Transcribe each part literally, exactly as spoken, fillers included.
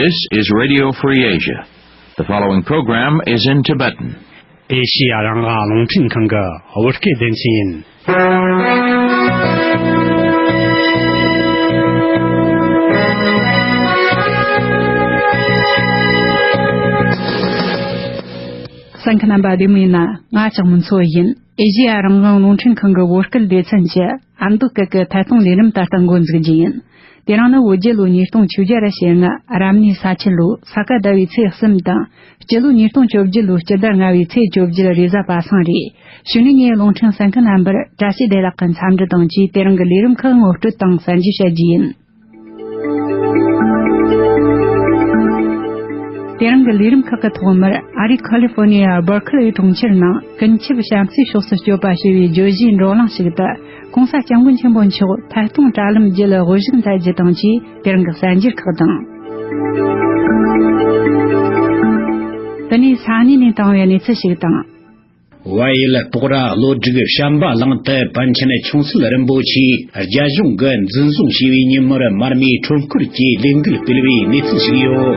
This is Radio Free Asia. The following program is in Tibetan. ཨེ་ཤི་ཡ་རང་དབང་རླུང་འཕྲིན་ཁང་གི་བོད་སྐད་སྡེ་ཚན་ཡིན། གསན་མཁན་རྣམ་པ་བདེ་མོ་ཡིན་ན། ང་ལྕགས་མོ་མཚོ་ཡིན། ཨེ་ཤི་ཡ་རང་དབང་རླུང་འཕྲིན་ཁང་གི་བོད་སྐད་སྡེ་ཚན་གྱི་ཨ་མདོ་སྐད་ཀྱི་ཐད་གཏོང་ལས་རིམ་ད་ལྟ་འགོ་འཛུགས་རྒྱུ་ཡིན། དེ་རིང་ནི་བོད་རྒྱལ་ལོ་ཉིས་སྟོང་བཅོ་བརྒྱད་ར་ཕྱེད་ལྔ་རབ་གནས་ས་ཁྱི་ལོ་ས་ག་ཟླ་བའི་ཚེས་གསུམ་དང་། སྤྱི་ལོ་ཉིས་སྟོང་བཅོ་བརྒྱད་ལོའི་སྤྱི་ཟླ་ལྔ་བའི་ཚེས་བཅོ་བརྒྱད་རེས་གཟའ་པ་སངས་རེད། གཞུག་ནས་ངས་རླུང་འཕྲིན་གསན་མཁན་རྣམ་པར་བཀྲ་ཤིས་བདེ་ལེགས་ཀྱི་འཚམས་འདྲི་དང་བཅས། དེ་རིང་གི་ལས་རིམ་ཁག་ངོ་སྤྲོད་དང་གསན་རྒྱུ་བྱ་རྒྱུ་ཡིན། དེ་རིང་གི་ལས་རིམ་ཁག་གི་ཐོག་མར་ཨ་རིའི་ཁ་ལི་ཧྥོར་ནི་ཡ་སྦར་ཁི་ལེ་གྲོང་ཁྱེར་ནང་ཀུན་ཁྱབ་བྱམས་བརྩེའི་ཕྱོགས་སུ་སྐྱོད་པ་ཞེས་པའི་བརྗོད་གཞིའི་བགྲོ་གླེང་ཞིག་ཏུ། ༸གོང་ས་༸སྐྱབས་མགོན་ཆེན་པོ་མཆོག་ཐད་གཏོང་དྲ་ལམ་བརྒྱུད་དབུ་བཞུགས་མཛད་རྒྱུ་དང་བཅས། དེ་རིང་གི་གསར་འགྱུར་ཁག་དང་། དེ་ནས་ས་གནས་ནས་བཏང་བའི་གནས་ཚུལ་ཞིག་དང་། བལ་ཡུལ་སྤོག་ར་གློ་སྒྲིག་བྱམས་པ་གླིང་དུ་པཎ་ཆེན་ཆུང་སྲིད་རིན་པོ་ཆེས་རྒྱལ་གཞུང་གིས་འཛིན་བཟུང་བྱས་པའི་ཉིན་མོར་མར་མེའི་ཁྲོམ་སྐོར་གྱི་ལས་འགུལ་སྤེལ་བའི་གནས་ཚུལ་ཞིག་ཡོད།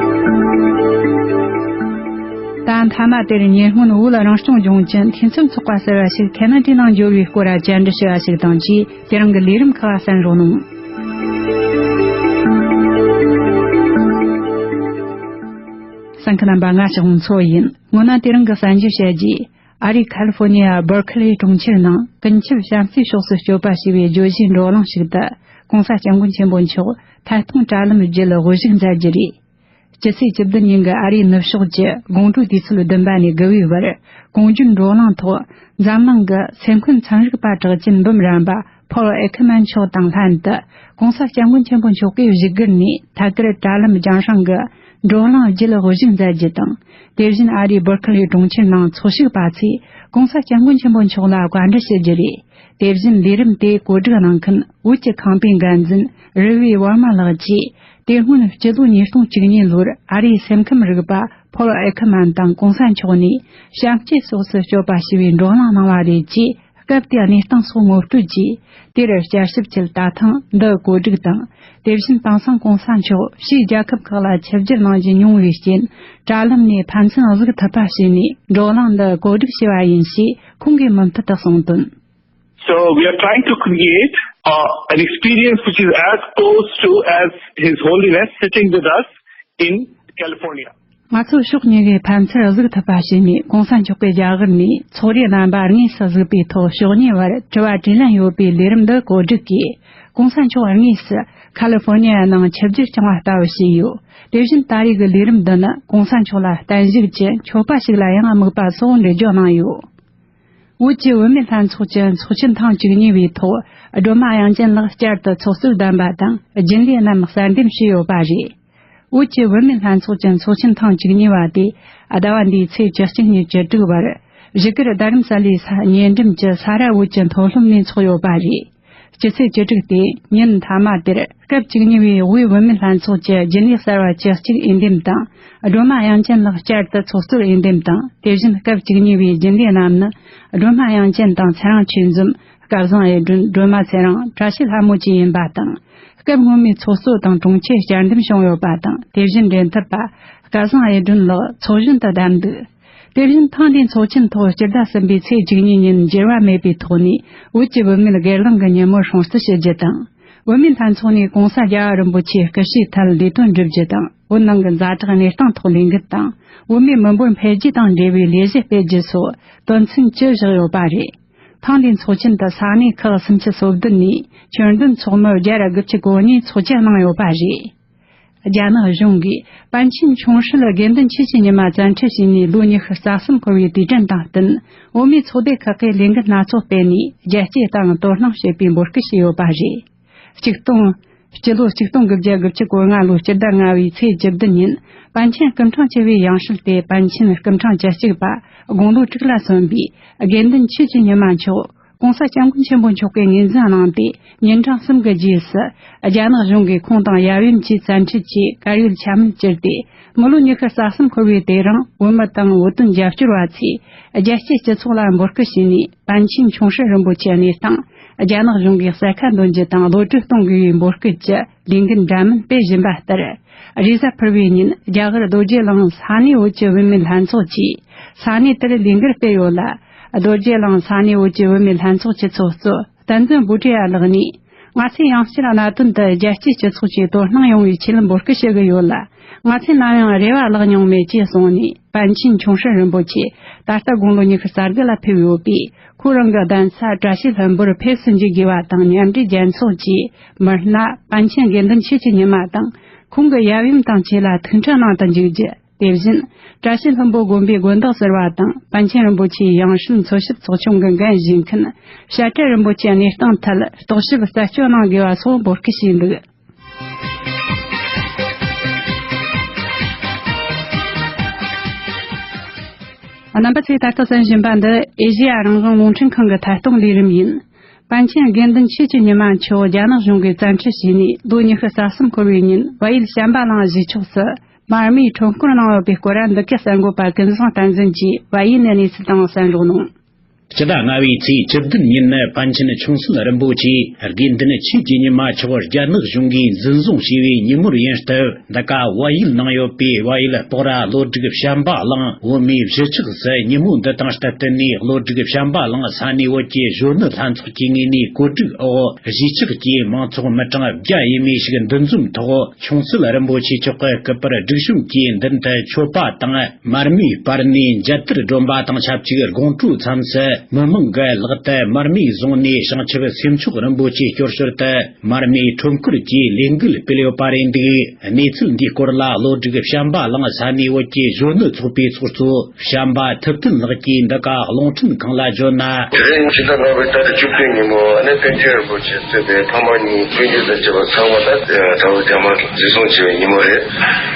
ད་མཐའ་མ་དེར་ཉེ་སྔོན་བོད་རང་སྐྱོང་ལྗོངས་ཀྱི་འཐུས་ཚབ་ཚོགས་པ་ཟེར་བ་ཞིག་ཁེ་ན་ཌའི་ནང་འབྱོར་བའི་སྐོར་བཅར་འདྲི་ཞུ་བ་ཞིག་དང་བཅས། དེ་རིང་གི་ལས་རིམ་ཁག་གསན་རོགས་གནང་། གསན་མཁན་རྣམ་པ། ང་ལྕགས་མོ་མཚོ་ཡིན། སྔོན་ན་དེ་རིང་གི་གསར་འགྱུར་བཤད་རྒྱུ། ཨ་རིའི་ཁ་ལི་ཧྥོར་ནི་ཡ་སྦར་ཁི་ལེ་གྲོང་ཁྱེར་ནང་ཀུན་ཁྱབ་བྱམས་བརྩེའི་ཕྱོགས་སུ་སྐྱོད་པ་ཞེས་པའི་བརྗོད་གཞིའི་བགྲོ་གླེང་ཞིག་ཏུ། ༸གོང་ས་༸སྐྱབས་མགོན་ཆེན་པོ་མཆོག་ཐད་གཏོང་དྲ་ལམ་བརྒྱུད་དབུ་བཞུགས་མཛད་རྒྱུ་རེད། སྤྱི་ཚེས་བཅུ་བདུན་ཉིན་གྱི་ཨ་རིའི་ནུབ་ཕྱོགས་ཀྱི་དགོང་དྲོའི་དུས་ཚོད་བདུན་པ་ནས་དགུ་པའི་བར། གོང་བརྗོད་བགྲོ་གླེང་ཐོག་འཛམ་གླིང་གི་སེམས་ཁམས་ཚན་རིག་པ་གྲགས་ཅན་འབུམ་རམས་པ་ཕོལ་ཨེ་ཁེར་མན་མཆོག་དང་ལྷན་དུ། ༸གོང་ས་༸སྐྱབས་མགོན་ཆེན་པོ་མཆོག་གིས་བཞུགས་སྒར་ནས་ཐད་ཀར་དྲ་ལམ་རྒྱང་སྲིང་གི་བགྲོ་གླེང་བརྒྱུད་དབུ་བཞུགས་མཛད་རྒྱུ་དང་། དེ་བཞིན་ཨ་རིའི་སྦར་ཁི་ལེ་གྲོང་ཁྱེར་ནང་འཚོ་བཞུགས་པ་ཚོས་༸གོང་ས་༸སྐྱབས་མགོན་ཆེན་པོ་མཆོག་ལ་བཀའ་འདྲི་ཞུ་རྒྱུ་རེད། དེ་བཞིན་ལས་རིམ་དེའི་གོ་སྒྲིག་གནང་མཁན་བོད་ཀྱི་ཁང་པའི་འགན་འཛིན་རི་བོའི་བར་མ་ལགས་ཀྱིས། དེ་སྔོན་སྤྱི་ལོ་ཉིས་སྟོང་བཅུ་གཉིས་ལོར་ཨ་རིའི་སེམས་ཁམས་རིག་པ་ཕོལ་ཨེ་ཁེར་མན་དང་༸གོང་ས་མཆོག་ནས་བྱམས་བརྩེའི་ཕྱོགས་སུ་སྐྱོད་པ་ཞེས་པའི་བགྲོ་གླེང་གནང་བ་རེད་ཅེས། སྐབས་དེའི་གནས་སྟངས་སོགས་ངོ་སྤྲོད་ཀྱིས། དེར་བསྐྱར་ཞིབ་ཀྱིས་ད་ཐེངས་འདི་གོ་སྒྲིག་དང་། དེ་བཞིན་དེང་སང་༸གོང་ས་མཆོག་ཕྱིའི་རྒྱལ་ཁབ་ཁག་ལ་ཆིབས་བསྒྱུར་གནང་རྒྱུ་མྱོང་བའི་རྐྱེན། དྲ་ལམ་ནས་ཕན་ཚུན་གཟིགས་ཐུབ་པ་བྱས་ནས་བགྲོ་གླེང་འདི་གོ་སྒྲིག་བྱས་པ་ཡིན་ཞེས་ཁོང་གིས་མུ་མཐུད་དུ་གསུངས་དོན། So we are trying to create uh, an experience which is as close to as His Holiness sitting with us in California. ང་ཚོས་ཕྱོགས་གཉིས་ཀའི་ཕན་ཚུན་གཟིགས་ཐུབ་པ་བྱས་ནས། ༸གོང་ས་མཆོག་གིས་རྒྱ་གར་ནས་ཚོགས་རའི་རྣམ་པ་དངོས་སུ་གཟིགས་པའི་ཐོག་ཕྱོགས་གཉིས་བར་དྲི་བ་དྲིས་ལན་ཡོད་པའི་ལས་རིམ་འདི་གོ་སྒྲིག་གིས། ༸གོང་ས་མཆོག་དངོས་སུ་ཁ་ལི་ཧྥོར་ནི་ཡ་ནང་ཆིབས་བསྒྱུར་བསྐྱངས་པ་ལྟ་བུ་བྱས་ཡོད། དེ་བཞིན་ད་རེས་ཀྱི་ལས་རིམ་འདི་ནི་༸གོང་ས་མཆོག་ལ་བརྟན་བཞུགས་ཀྱི་མཆོད་པ་ཞིག་ལ་ཡང་དམིགས་པ་སོགས་འགྲེལ་བརྗོད་གནང་ཡོད། བོད་ཀྱི་བུད་མེད་ལྷན་ཚོགས་ཀྱི་ཚོགས་ཆེན་ཐེངས་བཅུ་གཉིས་པའི་ཐོག་སྒྲོལ་མ་དབྱངས་ཅན་ལགས་བསྐྱར་དུ་ཚོགས་གཙོར་བདམས་པ་དང་། རྒྱུན་ལས་རྣམས་གསར་འདེམས་བྱས་ཡོད་པ་རེད། བོད་ཀྱི་བུད་མེད་ལྷན་ཚོགས་ཀྱི་ཚོགས་ཆེན་ཐེངས་བཅུ་གཉིས་པ་དེ་ཟླ་བ་འདིའི་ཚེས་བཅུ་གཅིག་ཉིན་བཅུ་དྲུག་བར་བཞུགས་སྒར་རྡ་རམ་ས་ལའི་ས་ཉེ་འགྲམ་གྱི་ས་ར་བོད་ཀྱི་མཐོ་སློབ་ནས་འཚོགས་ཡོད་པ་རེད། སྤྱི་ཚེས་བཅུ་དྲུག་སྟེ་ཉིན་མཐའ་མ་དེར་སྐབས་བཅུ་གཉིས་པའི་དབུས་བུད་མེད་ལྷན་ཚོགས་ཀྱི་རྒྱུན་ལས་གསར་བ་བཅུ་གཅིག་འོས་འདེམས་དང་། སྒྲོལ་མ་དབྱངས་ཅན་ལགས་བསྐྱར་དུ་ཚོགས་གཙོར་འོས་འདེམས་དང་། དེ་བཞིན་སྐབས་བཅུ་གཉིས་པའི་རྒྱུན་ལས་རྣམས་ནི། སྒྲོལ་མ་དབྱངས་ཅན་དང་ཚེ་རིང་ཆོས་འཛོམས། སྐལ་བཟང་གཡུ་སྒྲོན། སྒྲོལ་མ་ཚེ་རིང་། བཀྲ་ཤིས་ལྷ་མོ་བཅས་ཡིན་པ་དང་། སྐབས་སྔོན་མའི་ཚོགས་གཙོ་དང་དྲུང་ཆེ་བསྐྱར་འདེམས་བྱུང་ཡོད་པ་དང་། དེ་བཞིན་འབྲེལ་མཐུད་པ་སྐལ་བཟང་གཡུ་སྒྲོན་ལགས་ཚོགས་གཞོན་དུ་བདམས་འདུག། དེ་བཞིན་ཐེངས་འདིའི་ཚོགས་ཆེན་ཐོག་སྤྱི་ཟླ་གསུམ་པའི་ཚེས་བཅུ་གཉིས་ཉིན་འགྱུར་བ་མེད་པའི་ཐོག་ནས་བོད་ཀྱི་བུད་མེད་སྒེར་ལངས་ཀྱི་ཉིན་མོར་སྲུང་བརྩི་ཞུ་རྒྱུ་དང་། བུད་མེད་ལྷན་ཚོགས་ནས་༸གོང་ས་རྒྱལ་བ་རིན་པོ་ཆེའི་སྐུ་ཕྱྭའི་ཐད་ལས་དོན་བསྒྲུབ་རྒྱུ་དང་། བོད་ནང་གི་ཛ་དྲག་གནས་སྟངས་ཐོག་ལས་འགུལ་དང་། བུད་མེད་མི་འབོར་འཕེལ་རྒྱས་དང་འབྲེལ་བའི་ལས་གཞི་སྤེལ་རྒྱུ་སོགས་དོན་ཚན་བཅུ་བཞག་ཡོད་པ་རེད། ཐེངས་འདིའི་ཚོགས་ཆེན་དུ་ས་གནས་ཁག་སུམ་ཅུ་སོ་བདུན་ནས་ཁྱོན་བསྡོམས་ཚོགས་མི་བརྒྱ་དགུ་བཅུ་གོ་གཉིས་ཚོགས་ཆེན་གནང་ཡོད་པ་རེད། རྒྱ་ནག་གཞུང་གིས་པཎ་ཆེན་ཆུང་སྲིད་དགེ་འདུན་ཆོས་ཀྱི་ཉི་མ་བཙན་ཁྲིད་བྱས་ནས་ལོ་ཉི་ཤུ་རྩ་གསུམ་འཁོར་བའི་དུས་དྲན་དང་བསྟུན། བོད་མིའི་ཚོགས་སྡེ་ཁག་གིས་ལས་འགུལ་སྣ་ཚོགས་སྤེལ་ནས་རྒྱལ་གཅེས་དང་དོ་སྣང་བྱེད་པའི་འབོད་སྐུལ་བྱས་ཡོད་པ་རེད། ཆིག་སྟོང་། སྤྱི་ལོ་ཆིག་སྟོང་དགུ་བརྒྱ་དགུ་བཅུ་གོ་ལྔ་ལོའི་སྤྱི་ཟླ་ལྔ་བའི་ཚེས་བཅུ་བདུན་ཉིན། པཎ་ཆེན་སྐུ་ཕྲེང་བཅུ་བའི་ཡང་སྲིད་དེ་པཎ་ཆེན་སྐུ་ཕྲེང་བཅུ་གཅིག་པ་དགུང་ལོ་དྲུག་ལ་སོན་པའི་དགེ་འདུན་ཆོས་ཀྱི་ཉི་མ་མཆོག་༸གོང་ས་༸སྐྱབས་མགོན་ཆེན་པོ་མཆོག་གིས་ངོས་འཛིན་གནང་སྟེ། ཉིན་གྲངས་གསུམ་གྱི་རྗེས་སུ། རྒྱ་ནག་གཞུང་གིས་ཁོང་དང་ཡབ་ཡུམ་གྱི་བཙན་ཁྲིད་ཀྱིས་བཀའ་ཡོད་ཆ་མེད་གྱུར་ཏེ། མི་ལོ་ཉི་ཤུ་རྩ་གསུམ་འཁོར་བའི་དེ་རིང་བོད་མི་དང་བོད་དོན་རྒྱབ་སྐྱོར་བ་ཚོས་རྒྱལ་གཅེས་སྤྱི་ཚོགས་ལ་འབོད་སྐུལ་བྱས་ནས། པཎ་ཆེན་ཆུང་སྲིད་རིན་པོ་ཆེའི་གནས་སྟངས་ རྒྱ་ནག་གཞུང་གིས་གསལ་ཁ་འདོན་རྒྱུ་དང་གློད་གྲོལ་གཏོང་དགོས་པའི་འབོད་སྐུལ་གྱི་ལས་འགུལ་འདྲ་མིན་སྤེལ་བཞིན་པ་ལྟར། རེས་གཟའ་ཕུར་བུའི་ཉིན་རྒྱ་གར་རྡོ་རྗེ་གླིང་ས་གནས་བོད་ཀྱི་བུད་མེད་ལྷན་ཚོགས་ཀྱིས་ས་གནས་དེར་ལས་འགུལ་སྤེལ་ཡོད་ལ། རྡོ་རྗེ་གླིང་ས་གནས་བོད་ཀྱི་བུད་མེད་ལྷན་ཚོགས་ཀྱི་ཚོགས་གཙོ་བསྟན་འཛིན་བྷུ་ཊི་ཡ་ལགས་ནས། ང་ཚོས་ཡང་བསྐྱར་གནད་དོན་འདི་རྒྱལ་སྤྱིའི་སྤྱི་ཚོགས་ཀྱིས་དོ་སྣང་ཡོང་བའི་ཆེད་འབོད་སྐུལ་ཞུ་གི་ཡོད་ལ། ང་ཚོས་ནམ་ཡང་རེ་བ་བརླག་མྱོང་མེད་ཅེས་གསུངས་ནས། པཎ་ཆེན་ཆུང་ཧྲིན་རིན་པོ་ཆེ་ད་ལྟ་དགུང་ལོ་ཉི་ཤུ་རྩ་དགུ་ལ་ཕེབས་ཡོད་པས། ཁོ་རང་གི་གདན་ས་བཀྲ་ཤིས་ལྷུན་པོར་ཕེབས་སུ་འཇུག་དགོས་པ་དང་། མཉམ་འབྲེལ་རྒྱལ་ཚོགས་ཀྱིས་མི་སྣ་པཎ་ཆེན་དགེ་འདུན་ཆོས་ཀྱི་ཉི་མ་དང་ཁོང་གི་ཡབ་ཡུམ་དང་བཅས་ལ་ཐུགས་འཕྲད་གནང་དུ་འཇུག་རྒྱུ། དེ་བཞིན། བཀྲ་ཤིས་ལྷུན་པོ་དགོན་པའི་དགོན་བདག་ཟུར་པ་དང་། པཎ་ཆེན་རིན་པོ་ཆེའི་ཡང་སྲིད་འཚོལ་ཞིབ་ཚོགས་ཆུང་གི་འགན་བཞེས་མཁན་བཤད་གྲྭ་རིན་པོ་ཆེའི་གནས་སྟངས་ཐད་རྟོག་ཞིབ་རྩད་གཅོད་གནང་དགོས་པ་སོགས་འབོད་སྐུལ་བྱས་འདུག། རྣམ་པ་ཚོས་ད་ལྟ་གསན་བཞིན་པ་འདི་ཨེ་ཤེ་ཡ་རང་དབང་རླུང་འཕྲིན་ཁང་གི་ཐད་གཏོང་ལས་རིམ་ཡིན། པཎ་ཆེན་དགེ་འདུན་ཆོས་ཀྱི་ཉི་མ་མཆོག་རྒྱ་ནག་གཞུང་གིས་བཙན་ཁྲིད་བྱས་ནས་ལོ་ཉི་ཤུ་རྩ་གསུམ་འཁོར་བའི་ཉིན། བལ་ཡུལ་བྱམས་པ་གླིང་གཞིས་ཆགས་སུ་མར་མེའི་ཁྲོམ་སྐོར་གནང་ཡོད་པའི་སྐོར་འདི་གའི་གསར་འགོད་པ་ཀུན་བཟང་བསྟན་འཛིན་གྱིས་བལ་ཡུལ་ནས་གནས་ཚུལ་དང་གསན་རོགས་གནང་། སྤྱི་ཟླ་ལྔ་བའི་ཚེས་བཅུ་བདུན་ཉིན་ནི་པཎ་ཆེན་ཆུང་སྲིད་རིན་པོ་ཆེ་དགེ་འདུན་ཆོས་ཀྱི་ཉི་མ་མཆོག་རྒྱ་ནག་གཞུང་གིས་འཛིན་བཟུང་བྱས་པའི་ཉིན་མོར་ཡིན་སྟབས། འདི་ག་བལ་ཡུལ་ནང་ཡོད་པའི་བལ་ཡུལ་སྤོག་ར་གློ་སྒྲིག་བྱམས་པ་གླིང་བོད་མིའི་གཞིས་ཆགས་སུ་ཉིན་མོ་འདི་དང་སྟབས་བསྟུན་ནས། གློ་སྒྲིག་བྱམས་པ་གླིང་ས་གནས་བོད་ཀྱི་གཞོན་ནུ་ལྷན་ཚོགས་ཀྱི་ངོས་ནས་གོ་སྒྲིག་འོག་གཞིས་ཆགས་ཀྱི་མང་ཚོགས་མི་གྲངས་བརྒྱ་ཡས་མས་ཤིག་འདུ་འཛོམས་ཐོག་ཆུང་སྲིད་རིན་པོ་ཆེ་མཆོག་གི་སྐུ་པར་སྒྲིག་གཤོམ་གྱིས་མདུན་དུ་མཆོད་པ་དང་། མར་མེའི་པར་ནས་མཇལ་དར་སྒྲོན་པ་དང་ཆབས་ཅིག་དགོང་དྲོའི་མཚམས་སུ་མི་མང་གི་ལག་ཏུ་མར་མེ་བཟུང་ནས། བྱང་ཆུབ་སེམས་མཆོག་རིན་པོ་ཆེ་སྐྱོར་ཞོར་དུ་མར་མེའི་ཁྲོམ་སྐོར་གྱི་ལས་འགུལ་སྤེལ་ཡོད་པ་རེད་འདུག། གནས་ཚུལ་འདིའི་སྐོར་ལ་གློ་སྒྲིག་བྱམས་པ་གླིང་ས་གནས་བོད་ཀྱི་གཞོན་ནུ་ཚོགས་པའི་ཚོགས་གཙོ་བྱམས་པ་ཐུབ་བསྟན་ལགས་ཀྱིས་འདི་ག་རླུང་འཕྲིན་ཁང་ལ་བརྗོད་ན། དེ་རིང་ཕྱི་ཟླ་ལྔ་པའི་ཏ་རིག་བཅུ་བདུན་ཉིན་མོ་ཨ་ནི་པཎ་ཆེན་རིན་པོ་ཆེ་གཙོས་པའི་ཕ་མ་གཉིས་སྤུན་མཆེད་དང་བཅས་པ་ཚང་མ་ད་དྲ་བའི་རྒྱ་དམར་འཛིན་བཟུང་བྱས་པའི་ཉིན་མོ་རེད།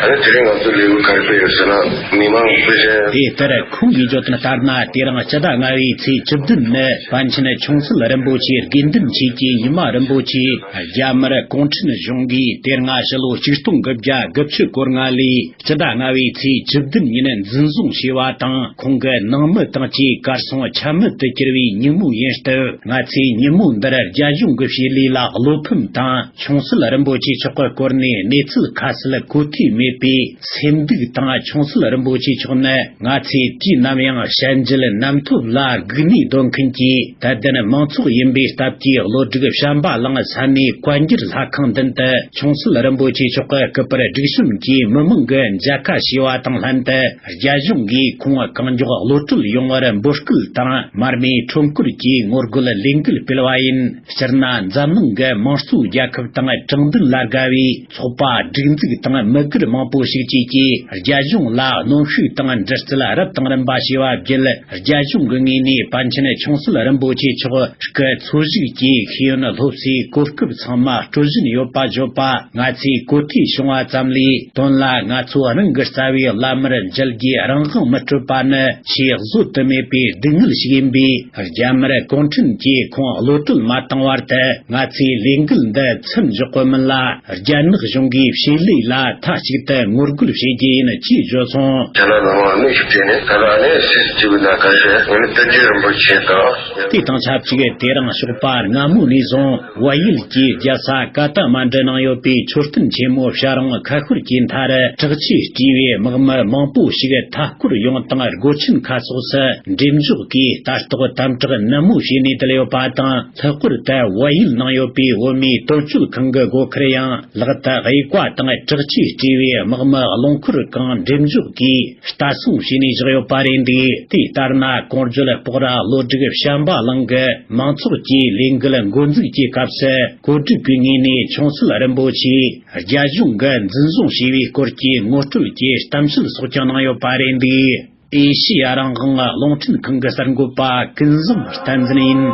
ཨ་ནི་དེ་རིང་ང་ཚོ་ལས་འགུལ་ག་རེ་སྤེལ་ཡོད་ཟེར་ན། མི་མང་སྤུན་མཆེད། དེ་ལྟར་ཁོང་གིས་བརྗོད་དོན་ལྟར་ན། དེ་རིང་སྤྱི་ཟླ་ལྔ་བའི་ཚེས་བཅུ་བདུན་ནི་པཎ་ཆེན་ཆུང་སྲིད་རིན་པོ་ཆེ་དགེ་འདུན་ཆོས་ཀྱི་ཉི་མ་རིན་པོ་ཆེ་རྒྱ་དམར་གུང་ཁྲན་གཞུང་གིས་དེ་སྔ་ཕྱི་ལོ་ཆིག་སྟོང་དགུ་བརྒྱ་དགུ་བཅུ་གོ་ལྔ་ལོའི་སྤྱི་ཟླ་ལྔ་བའི་ཚེས་བཅུ་བདུན་ཉིན་འཛིན་བཟུང་བྱས་པ་དང་། ཁོང་གི་ནང་མི་དང་བཅས་གར་སོང་ཆ་མེད་དུ་གྱུར་བའི་ཉིན་མོ་ཡིན་སྟབས། ང་ཚོས་ཉིན་མོ་འདིར་རྒྱ་གཞུང་གི་བྱེད་ལས་ལ་བློ་ཕམ་དང་། ཆུང་སྲིད་རིན་པོ་ཆེ་མཆོག་གི་སྐོར་ནས་གནས་ཚུལ་ཁ་གསལ་གོ་ཐོས་མེད་པས། སེམས་སྡུག་དང་། ཆུང་སྲིད་རིན་པོ་ཆེ་མཆོག་ནི་ང་ཚོས་དུས་ནམ་ཡང་ཞལ་མཇལ་རྣམ་ཐོས་ལ་སྒུག་ནས་སྡོད་མཁན་གྱི་དད་ལྡན་མང་ཚོགས་ཡིན་པའི་སྟབས་ཀྱིས། གློ་སྒྲིག་བྱམས་པ་གླིང་ས་གནས་བཀའ་འགྱུར་ལྷ་ཁང་མདུན་དུ་ཆུང་སྲིད་རིན་པོ་ཆེ་མཆོག་གི་སྐུ་པར་སྒྲིག་གཤོམ་གྱིས་མི་མང་གི་མཇལ་ཁ་བྱས་པ་དང་ལྷན་དུ། རྒྱ་གཞུང་གིས་ཁོང་གང་མགྱོགས་གློད་གྲོལ་ཡོང་བར་འབོད་སྐུལ་དང་། མར་མེའི་ཁྲོམ་སྐོར་གྱི་ངོ་རྒོལ་ལས་འགུལ་སྤེལ་བ་ཡིན། སྤྱིར་ན་འཛམ་གླིང་གི་དམངས་གཙོའི་རྒྱལ་ཁབ་དང་། དྲང་བདེན་ལ་དགའ་བའི་ཚོགས་པ་སྒྲིག་འཛུགས་དང་མི་སྒེར་མང་པོ་ཞིག་བཅས་ཀྱིས་རྒྱ་གཞུང་ལ་གནོན་ཤུགས་དང་འདྲི་རྩད་རབ་དང་རིམ་པ་བྱས་པ་བརྒྱུད། རྒྱ་གཞུང་གི་ངོས་ནས་པཎ་ཆེན་ཆུང་སྲིད་རིན་པོ་ཆེ་མཆོག་སྐུ་འཚོ་བཞུགས་ཀྱི་ཤེས་ཡོན་སློབ་གསོའི་གོ་སྐབས་ཚང་མ་སྤྲོད་བཞིན་ཡོད་པ་བརྗོད་པ་ང་ཚོས་གོ་ཐོས་བྱུང་བ་ཙམ་ལས། དོན་ལ་ང་ཚོ་རང་གི་རྩ་བའི་བླ་མར་མཇལ་རྒྱུའི་རང་དབང་མི་སྤྲོད་པ་ནི་ཆེས་བཟོད་དུ་མེད་པའི་སྡུག་བསྔལ་ཞིག་ཡིན་པས། རྒྱ་དམར་གུང་ཁྲན་གྱིས་ཁོང་གློད་གྲོལ་མ་བཏང་བར་དུ། ང་ཚོས་ལས་འགུལ་འདི་མཚམས་འཇོག་དགོས་མིན་ལ། རྒྱ་ནག་གཞུང་གིས་བྱེད་ལས་ལ་མཐའ་གཅིག་ཏུ་ངོ་རྒོལ་བྱེད་རྒྱུ་ཡིན་ཅེས་བརྗོད་སོང་། རྒྱ་ནག་ནང་གནོན་ཤུགས་སྤྲད་ནས་ད་ལྟ་ནས་སྲིད་ཇུས་ཀྱི་ནང་ག་རེ་རེད། ངས་ནི་བསྟན་རྒྱུན་རིན་པོ་ཆེ་དང་། དེ་དང་ཆབས་ཅིག་དེ་རིང་ཞོགས་པ་སྔ་མོ་ནས་བཟུང་། བལ་ཡུལ་གྱི་རྒྱལ་ས་ཀ་ཐ་མན་ཌུ་ནང་ཡོད་པའི་མཆོད་རྟེན་ཆེན་མོ་བྱ་རུང་ཁ་ཤོར་གྱི་མཐར། དྲག་ཆས་སྤྲས་པའི་དམག་མི་མང་པོ་ཞིག་མཐའ་སྐོར་ཡོངས་དང་སྒོ་ཆེན་ཁ་སོགས་སུ་འགྲེམས་འཇོག་གིས་ལྟ་རྟོག་དམ་དྲག་ནན་མོ་བྱས་ནས་བསྡད་ཡོད་པ་དང་། ལྷག་པར་དུ་བལ་ཡུལ་ནང་ཡོད་པའི་བོད་མིའི་དོན་གཅོད་ཁང་གི་སྒོ་ཁར་ཡང་ལག་ཏུ་དབྱུག་པ་དང་དྲག་ཆས་སྤྲས་པའི་དམག་མི་རླུང་འཁོར་གང་འགྲེམས་འཇོག་གིས་ལྟ་སྲུང་བྱས་ནས་བཞག་ཡོད་པ་རེད་འདུག། དེ་ལྟར་ན། གོང་བརྗོད་སྤོག་ར་གློ་སྒྲིག་བྱམས་པ་གླིང་གི་མང་ཚོགས་ཀྱི་ལས་འགུལ་འགོ་འཛུགས་ཀྱི་སྐབས་སུ། གོ་སྒྲིག་པའི་ངོས་ནས་ཆུང་སྲིད་རིན་པོ་ཆེས་རྒྱ་གཞུང་གིས་འཛིན་བཟུང་བྱས་པའི་སྐོར་གྱི་ངོ་སྤྲོད་ཀྱི་གཏམ་བཤད་སོགས་ཀྱང་གནང་ཡོད་པ་རེད་འདུག། ཨེ་ཤེ་ཡ་རང་དབང་རླུང་འཕྲིན་ཁང་གི་གསར་འགོད་པ་ཀུན་བཟང་བསྟན་འཛིན་ཡིན།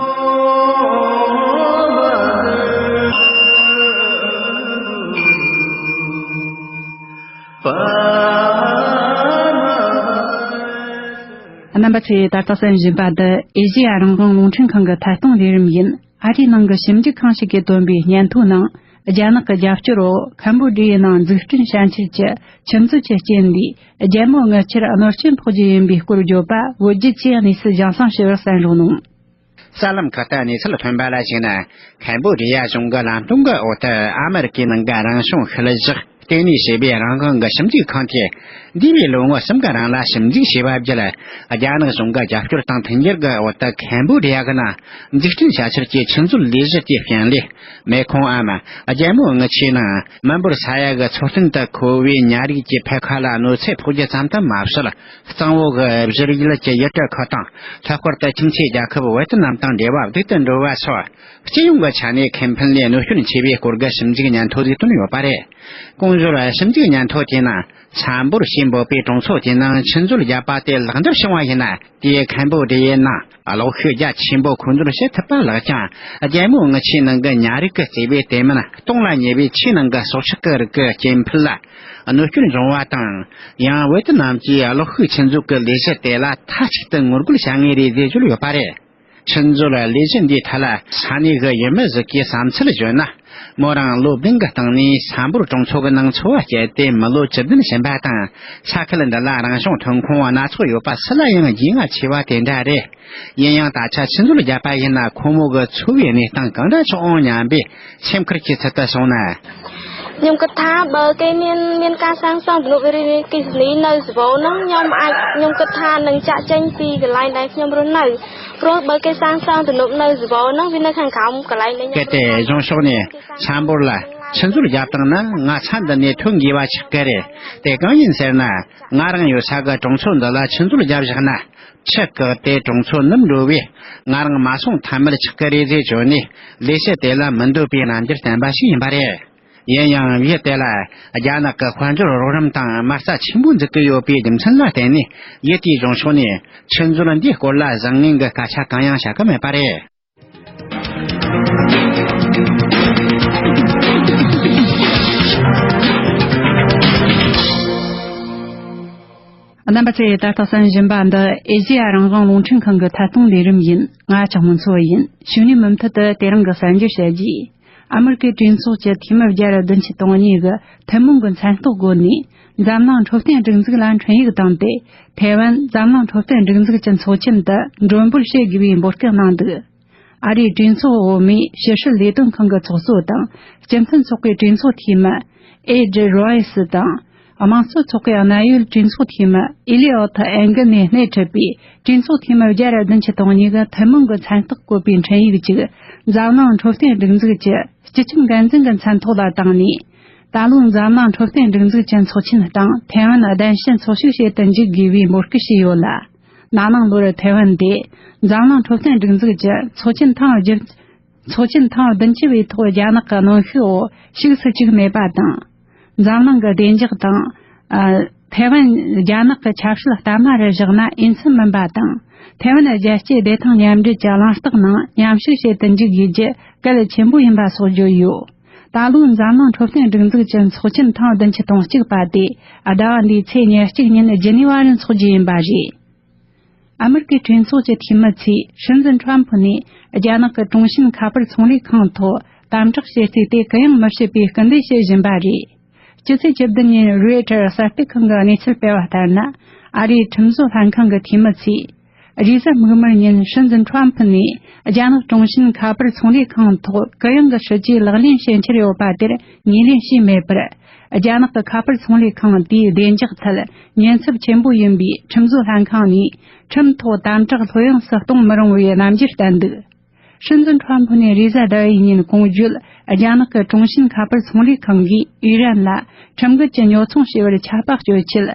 རྣམ་པ་ཚོས་ད་ལྟ་གསན་བཞིན་པ་འདི་ཨེ་ཤེ་ཡ་རང་དབང་རླུང་འཕྲིན་ཁང་གི་ཐད་གཏོང་ལས་རིམ་ཡིན། ཨ་རིའི་ནང་གི་ཞིབ་འཇུག་ཁང་ཞིག་གིས་བཏོན་པའི་སྙན་ཐོའི་ནང་། རྒྱ་ནག་གི་རྒྱབ་སྐྱོར་འོག་ཁམ་བུ་ཌི་ཡའི་ནང་འཛུགས་སྐྲུན་བྱ་འཆར་གྱི་ཆུ་མཛོད་ཀྱི་རྐྱེན་ལས། རྒྱལ་མོ་རྔུལ་ཆུར་གནོད་སྐྱོན་ཕོག་རྒྱུ་ཡིན་པའི་སྐོར་བརྗོད་པ་བོད་བརྒྱུད་ཀྱིས་གནས་ཚུལ་རྒྱང་སྲིང་ཞུ་བར་གསན་རོགས་གནང་། གསར་ལམ་ཁག་ཏུ་གནས་ཚུལ་ཐོན་པ་ལ་གཞིགས་ན། ཁམ་བོ་ཌི་ཡ་གཞུང་གི་ལམ་སྟོན་གྱི་འོག་ཏུ་ཨ་མེ་རི་ཀའི་ནང་གི་རང་བྱུང་ཤུལ་བཞག་ལྟེ་གནས་བྱས་པའི་རང་དབང་གི་ཞིབ་འཇུག་ཁང་དེས། འདས་པའི་ལོ་ངོ་གསུམ་གྱི་རིང་ལ་ཞིབ་འཇུག་བྱས་པ་བརྒྱུད། རྒྱ་ནག་གཞུང་གི་རྒྱབ་སྐྱོར་དང་མཐུན་འགྱུར་གྱི་འོག་ཏུ་ཁམ་བོ་ཌི་ཡ་གི་ནང་འཛུགས་སྐྲུན་བྱ་ཕྱིར་གྱི་ཆུ་མཛོད་ལས་གཞི་དེའི་རྐྱེན་ལས། མེ་ཁོང་འམ་རྒྱལ་མོ་རྔུལ་ཆུའི་ནང་མི་འབོར་ས་ཡ་གི་འཚོ་རྟེན་དུ་མཁོ་བའི་ཉ་རིགས་ཀྱི་འཕེལ་ཁ་ལ་གནོད་འཚེ་ཕོག་རྒྱུ་ཙམ་དུ་མ་ཟད། གཙང་བོ་གི་བཞུར་ཡུལ་གྱི་ཡུལ་གྲུ་ཁག་དང་། ལྷག་པར་དུ་ཁྱིམ་མཚེས་རྒྱལ་ཁབ་ཝེ་ཏི་ནམ་དང་འབྲེལ་བ་སྡུག་ཏུ་འགྲོ་བ་སོགས། སྤྱི་ཡོངས་ཀྱི་ཆ་ནས་ཁེ་ཕན་ལས་གནོད་སྐྱོན་ཆེ་བའི་སྐོར་གྱི་ཞིབ་འཇུག་སྙན་ཐོ་ཞིག་བཏོན་ཡོད་པ་རེད། གོང་ཞུས་ཞིབ་འཇུག་སྙན་ཐོ་དེའི་ནང་། ས་འབོར་ཞེས་འབོད་པའི་གྲོང་ཚོ་དེའི་ནང་ཆུ་མཛོད་བརྒྱབ་པ་དེ་ལེགས་འགྲུབ་བྱུང་བ་ཡིན་ན། དེས་ཁམ་བོ་ཌི་ཡའི་ནང་གློག་ཤུགས་རྒྱ་ཆེན་པོ་མཁོ་འདོན་བྱེད་ཐུབ་པ་ལགས་ཀྱང་། རྒྱལ་མོ་རྔུལ་ཆུའི་ནང་གི་ཉ་རིགས་ཀྱིས་གཙོས་པའི་དེ་མིན་སྟོང་ལ་ཉེ་བའི་ཆུའི་ནང་གི་སྲོག་ཆགས་ཀྱི་རིགས་ཀྱི་སྐྱེ་འཕེལ་ལ་གནོད་སྐྱོན་འབྱུང་བ་དང་། ཡང་ཝེ་ཏི་ནམ་གྱིས་གློག་ཤུགས་ཆུ་མཛོད་ཀྱི་ལས་གཞི་དེ་ལ་མཐའ་གཅིག་ཏུ་ངོ་རྒོལ་བྱ་ངེས་རེད་ཅེས་བརྗོད་ཡོད་པ་རེད། ཆུ་མཛོད་ལས་གཞི་འདིའི་ཐད་ལ་ས་གནས་ཀྱི་ཡུལ་མི་ཞིག་གིས་བསམ་ཚུལ་བརྗོད་ན། མོ་རང་ལོ་བདུན་གྱི་སྟེང་ནས་ས་འབོར་གྲོང་ཚོ་གི་ནང་འཚོ་བ་སྐྱེལ་ཏེ་མི་ལོ་བཅུ་བདུན་ཕྱིན་པ་དང་། ས་ཁུལ་འདི་ལ་རང་བྱུང་ཐོན་ཁུངས་སྣ་ཚོགས་ཡོད་པ་སུ་ལ་ཡང་རྒྱུས་མངའ་ཆེ་བ་དེ་འདྲ་རེད། ཡིན་ཡང་ད་ཆ་ཆུ་མཛོད་བརྒྱབ་པ་ཡིན་ན་ཁོ་མོ་གི་འཚོ་བའི་གནས་སྟངས་གང་འདྲ་ཆགས་འོང་སྙམ་པའི་སེམས་ཁུར་གྱི་ཚུལ་དུ་གསུངས་ན། ខ្ញុំគិតថា បើគេមានមានការសាងសង់ទំនប់វារីអគ្គិសនីនៅសម្បូរហ្នឹង ខ្ញុំអាចខ្ញុំគិតថានឹងចាកចេញពីកន្លែងដែលខ្ញុំរស់នៅ ព្រោះបើគេសាងសង់ទំនប់នៅសម្បូរហ្នឹង វានៅខាងក្រោមកន្លែងដែលខ្ញុំរស់នៅ གལ་ཏེ་གཞུང་ཕྱོགས་ནས་ས་འབོར་ལ་ཆུ་མཛོད་བརྒྱབ་བཏང་ན། ང་ས་འདི་ནས་ཐོན་དགོས་པ་ཆགས་ཀྱི་རེད། དེ་གང་ཡིན་ཟེར་ན། ང་རང་ཡོད་ས་གི་གྲོང་ཚོ་འདི་ལ་ཆུ་མཛོད་བརྒྱབ་བཞག་ན། ཆུ་བཀག་སྟེ་གྲོང་ཚོ་ནུབ་འགྲོ་བས། ང་རང་མ་སོང་ཐབས་མེད་ཆགས་ཀྱི་རེད་ཅེས་བརྗོད་ནས། ལས་བྱེད་དེ་ལ་མི་འདོད་པའི་རྣམ་འགྱུར་བསྟན་པ་ཞིག་ཡིན་པ་རེད། ཡིན་ཡང་ཡུལ་དེ་ལ་རྒྱ་ནག་གི་དཔལ་འབྱོར་རོགས་རམ་དང་མ་རྩ་ཆེན་པོ་འཛུགས་ཀྱི་ཡོད་པའི་རྒྱུ་མཚན་ལ་བརྟེན་ནས། ཡུལ་དེའི་གཞུང་ཕྱོགས་ནས་ཆུ་མཛོད་འདིའི་སྐོར་ལ་བཟང་ངན་གྱི་སྐད་ཆ་གང་ཡང་བཤད་ཀྱི་མེད་པ་རེད། རྣམ་པ་ཚོས་ད་ལྟ་གསན་བཞིན་པ་འདི་ཨེ་ཤེ་ཡ་རང་དབང་རླུང་འཕྲིན་ཁང་གི་ཐད་གཏོང་ལས་རིམ་ཡིན། ང་ལྕགས་མོ་མཚོ་ཡིན། གཞུག་ནས་མུ་མཐུད་དུ་དེ་རིང་གི་གསར་འགྱུར་བཤད་རྒྱུ། ཨ་མེ་རི་ཀའི་གྲོས་ཚོགས་ཀྱི་འཐུས་མི་བརྒྱ་ར་བདུན་ཅུ་དོན་གཉིས་ཀྱིས་ཐུན་མོང་གི་མཚན་རྟགས་བཀོད་ནས། འཛམ་གླིང་འཕྲོད་བསྟེན་སྒྲིག་འཛུགས་ལ་འཕྲིན་ཡིག་བཏང་སྟེ། ཐའེ་ཝན་འཛམ་གླིང་འཕྲོད་བསྟེན་སྒྲིག་འཛུགས་ཀྱི་ཚོགས་ཆེན་དུ་མགྲོན་འབོད་བྱེད་དགོས་པའི་འབོད་སྐུལ་གནང་འདུག་ཨ་རིའི་གྲོས་ཚོགས་འོག་མའི་ཕྱི་སྲིད་ལས་དོན་ཁང་གི་ཚོགས་གཙོ་དང་། སྤྱི་མཐུན་ཚོགས་པའི་གྲོས་ཚོགས་འཐུས་མི་ཨེ་ཌི་རོ་ཡེ་སི་དང་། དམངས་གཙོ་ཚོགས་པའི་གནད་ཡོད་གྲོས་ཚོགས་འཐུས་མི་ཨེ་ལི་ཨོ་ཐི་ཨེན་གི་ནས་སྣེ་ཁྲིད་པའི་གྲོས་ཚོགས་འཐུས་མི་བརྒྱ་ར་བདུན་ཅུ་དོན་གཉིས་ཀྱིས་ཐུན་མོང་གི་མཚན་རྟགས་བཀོད་པའི་འཕྲིན་ཡིག་ཅིག་འཛམ་གླིང་འཕྲོད་བསྟེན་སྒྲིག་འཛུགས་ཀྱི་སྤྱི་ཁྱབ་འགན་འཛིན་གྱི་མཚན་ཐོག་ལ་བཏང་ནས། ད་ལོའི་འཛམ་གླིང་འཕྲོད་བསྟེན་སྒྲིག་འཛུགས་ཀྱི་ཚོགས་ཆེན་སྟེང་ཐའེ་ཝན་གདན་ཞུ་འཚོལ་ཞིབ་བྱེད་དུ་འཇུག་དགོས་པའི་འབོད་སྐུལ་བྱས་ཡོད་ལ། ན་ནིང་ལོར་ཐའེ་ཝན་དེ་འཛམ་གླིང་འཕྲོད་བསྟེན་སྒྲིག་འཛུགས་ཀྱི་ཚོགས་ཆེན་ཐེངས་བརྒྱད། ཚོགས་ཆེན་ཐེངས་བདུན་ཅུ་པའི་ཐོག་རྒྱ་ནག་གི་གནོན་ཤུགས་འོག་ཞུགས་སུ་བཅུག་མེད་པ་དང་། འཛམ་གླིང་གི་བདེ་འཇགས་དང་། ཨ། ཐའེ་ཝན་རྒྱ་ནག་གི་ཆབ་སྲིད་གཏའ་མ་རུ་བཞག་ན་འོས་འཚམ་མིན་པ་དང་། ཐའེ་ཝན་རྒྱལ་སྤྱིའི་བདེ་ཐང་མཉམ་འབྲེལ་གྱི་གླེང་སྟེགས་ནང་མཉམ་ཞུགས་བྱེད་དུ་འཇུག་དགོས་རྒྱུ་གལ་ཆེན་པོ་ཡིན་པ་སོགས་བརྗོད་ཡོད། ད་ལོའི་འཛམ་གླིང་འཕྲོད་བསྟེན་སྒྲིག་འཛུགས་ཀྱི་ཚོགས་ཆེན་ཐེངས་བདུན་ཅུ་དོན་གཅིག་པ་དེ་ཟླ་བ་འདིའི་ཚེས་ཉེར་གཅིག་ཉིན་ཇི་ནི་ཝ་རུ་འཚོགས་རྒྱུ་ཡིན་པ་རེད། ཨ་མེ་རི་ཀའི་གྲོས་ཚོགས་ཀྱི་འཐུས་མི་ཚོས་སྲིད་འཛིན་ཁྲམ་ཕུ་ནས་རྒྱ་ནག་གི་གྲོང་གཞོན་ཁ་པར་ཚོང་ལས་ཁང་ཐོག་དམ་དྲག་བྱེད་རྩིས་དེ་གུ་ཡངས་མི་བྱེད་པའི་སྐུལ་འདེད་བྱེད་བཞིན་པ་རེད། སྤྱི་ཚེས་བཅུ་བདུན་ཉིན་རོའི་ཊར་གསར་སྤེལ་ཁང་གི་གནས་ཚུལ་སྤེལ་བ་ལྟར་ན། ཨ་རིའི་ཁྲིམས་བཟོ་ལྷན་ཁང་གི་འཐུས་མི་ཚོས་རེས་གཟའ་མིག་དམར་ཉིན་སྲིད་འཛིན་ཁྲམ་ཕུ་ནས་རྒྱ་ནག་གྲོང་གཞོན་ཁ་པར་ཚོང་ལས་ཁང་ཐོག་གུ་ཡངས་ཀྱི་སྲིད་ཇུས་ལག་ལེན་བྱེད་འཆར་ཡོད་པ་དེར་ངོས་ལེན་བྱས་མེད་པར། རྒྱ་ནག་གི་ཁ་པར་ཚོང་ལས་ཁང་དེའི་བདེ་འཇགས་ཐད་ཉེན་ཚབས་ཆེན་པོ་ཡིན་པའི་ཁྲིམས་བཟོ་ལྷན་ཁང་ནས་ཁྲིམས་ཐོག་དམ་དྲག་ལྷོད་ཡངས་སུ་གཏོང་མི་རུང་བའི་རྣམ་འགྱུར་བསྟན་འདུག་སྲིད་འཛིན་ཁྲམ་ཕུ་ནས་རེས་གཟའ་ཟླ་བའི་ཉིན་གོང་བརྗོད། རྒྱ་ནག་གི་གྲོང་གཞོན་ཁ་པར་ཚོང་ལས་ཁང་གིས་ཨི་རན་ལ་ཁྲིམས་འགལ་གྱི་ཉོ་ཚོང་བྱས་པར་ཆད་པ་གཅོད་ཆེད།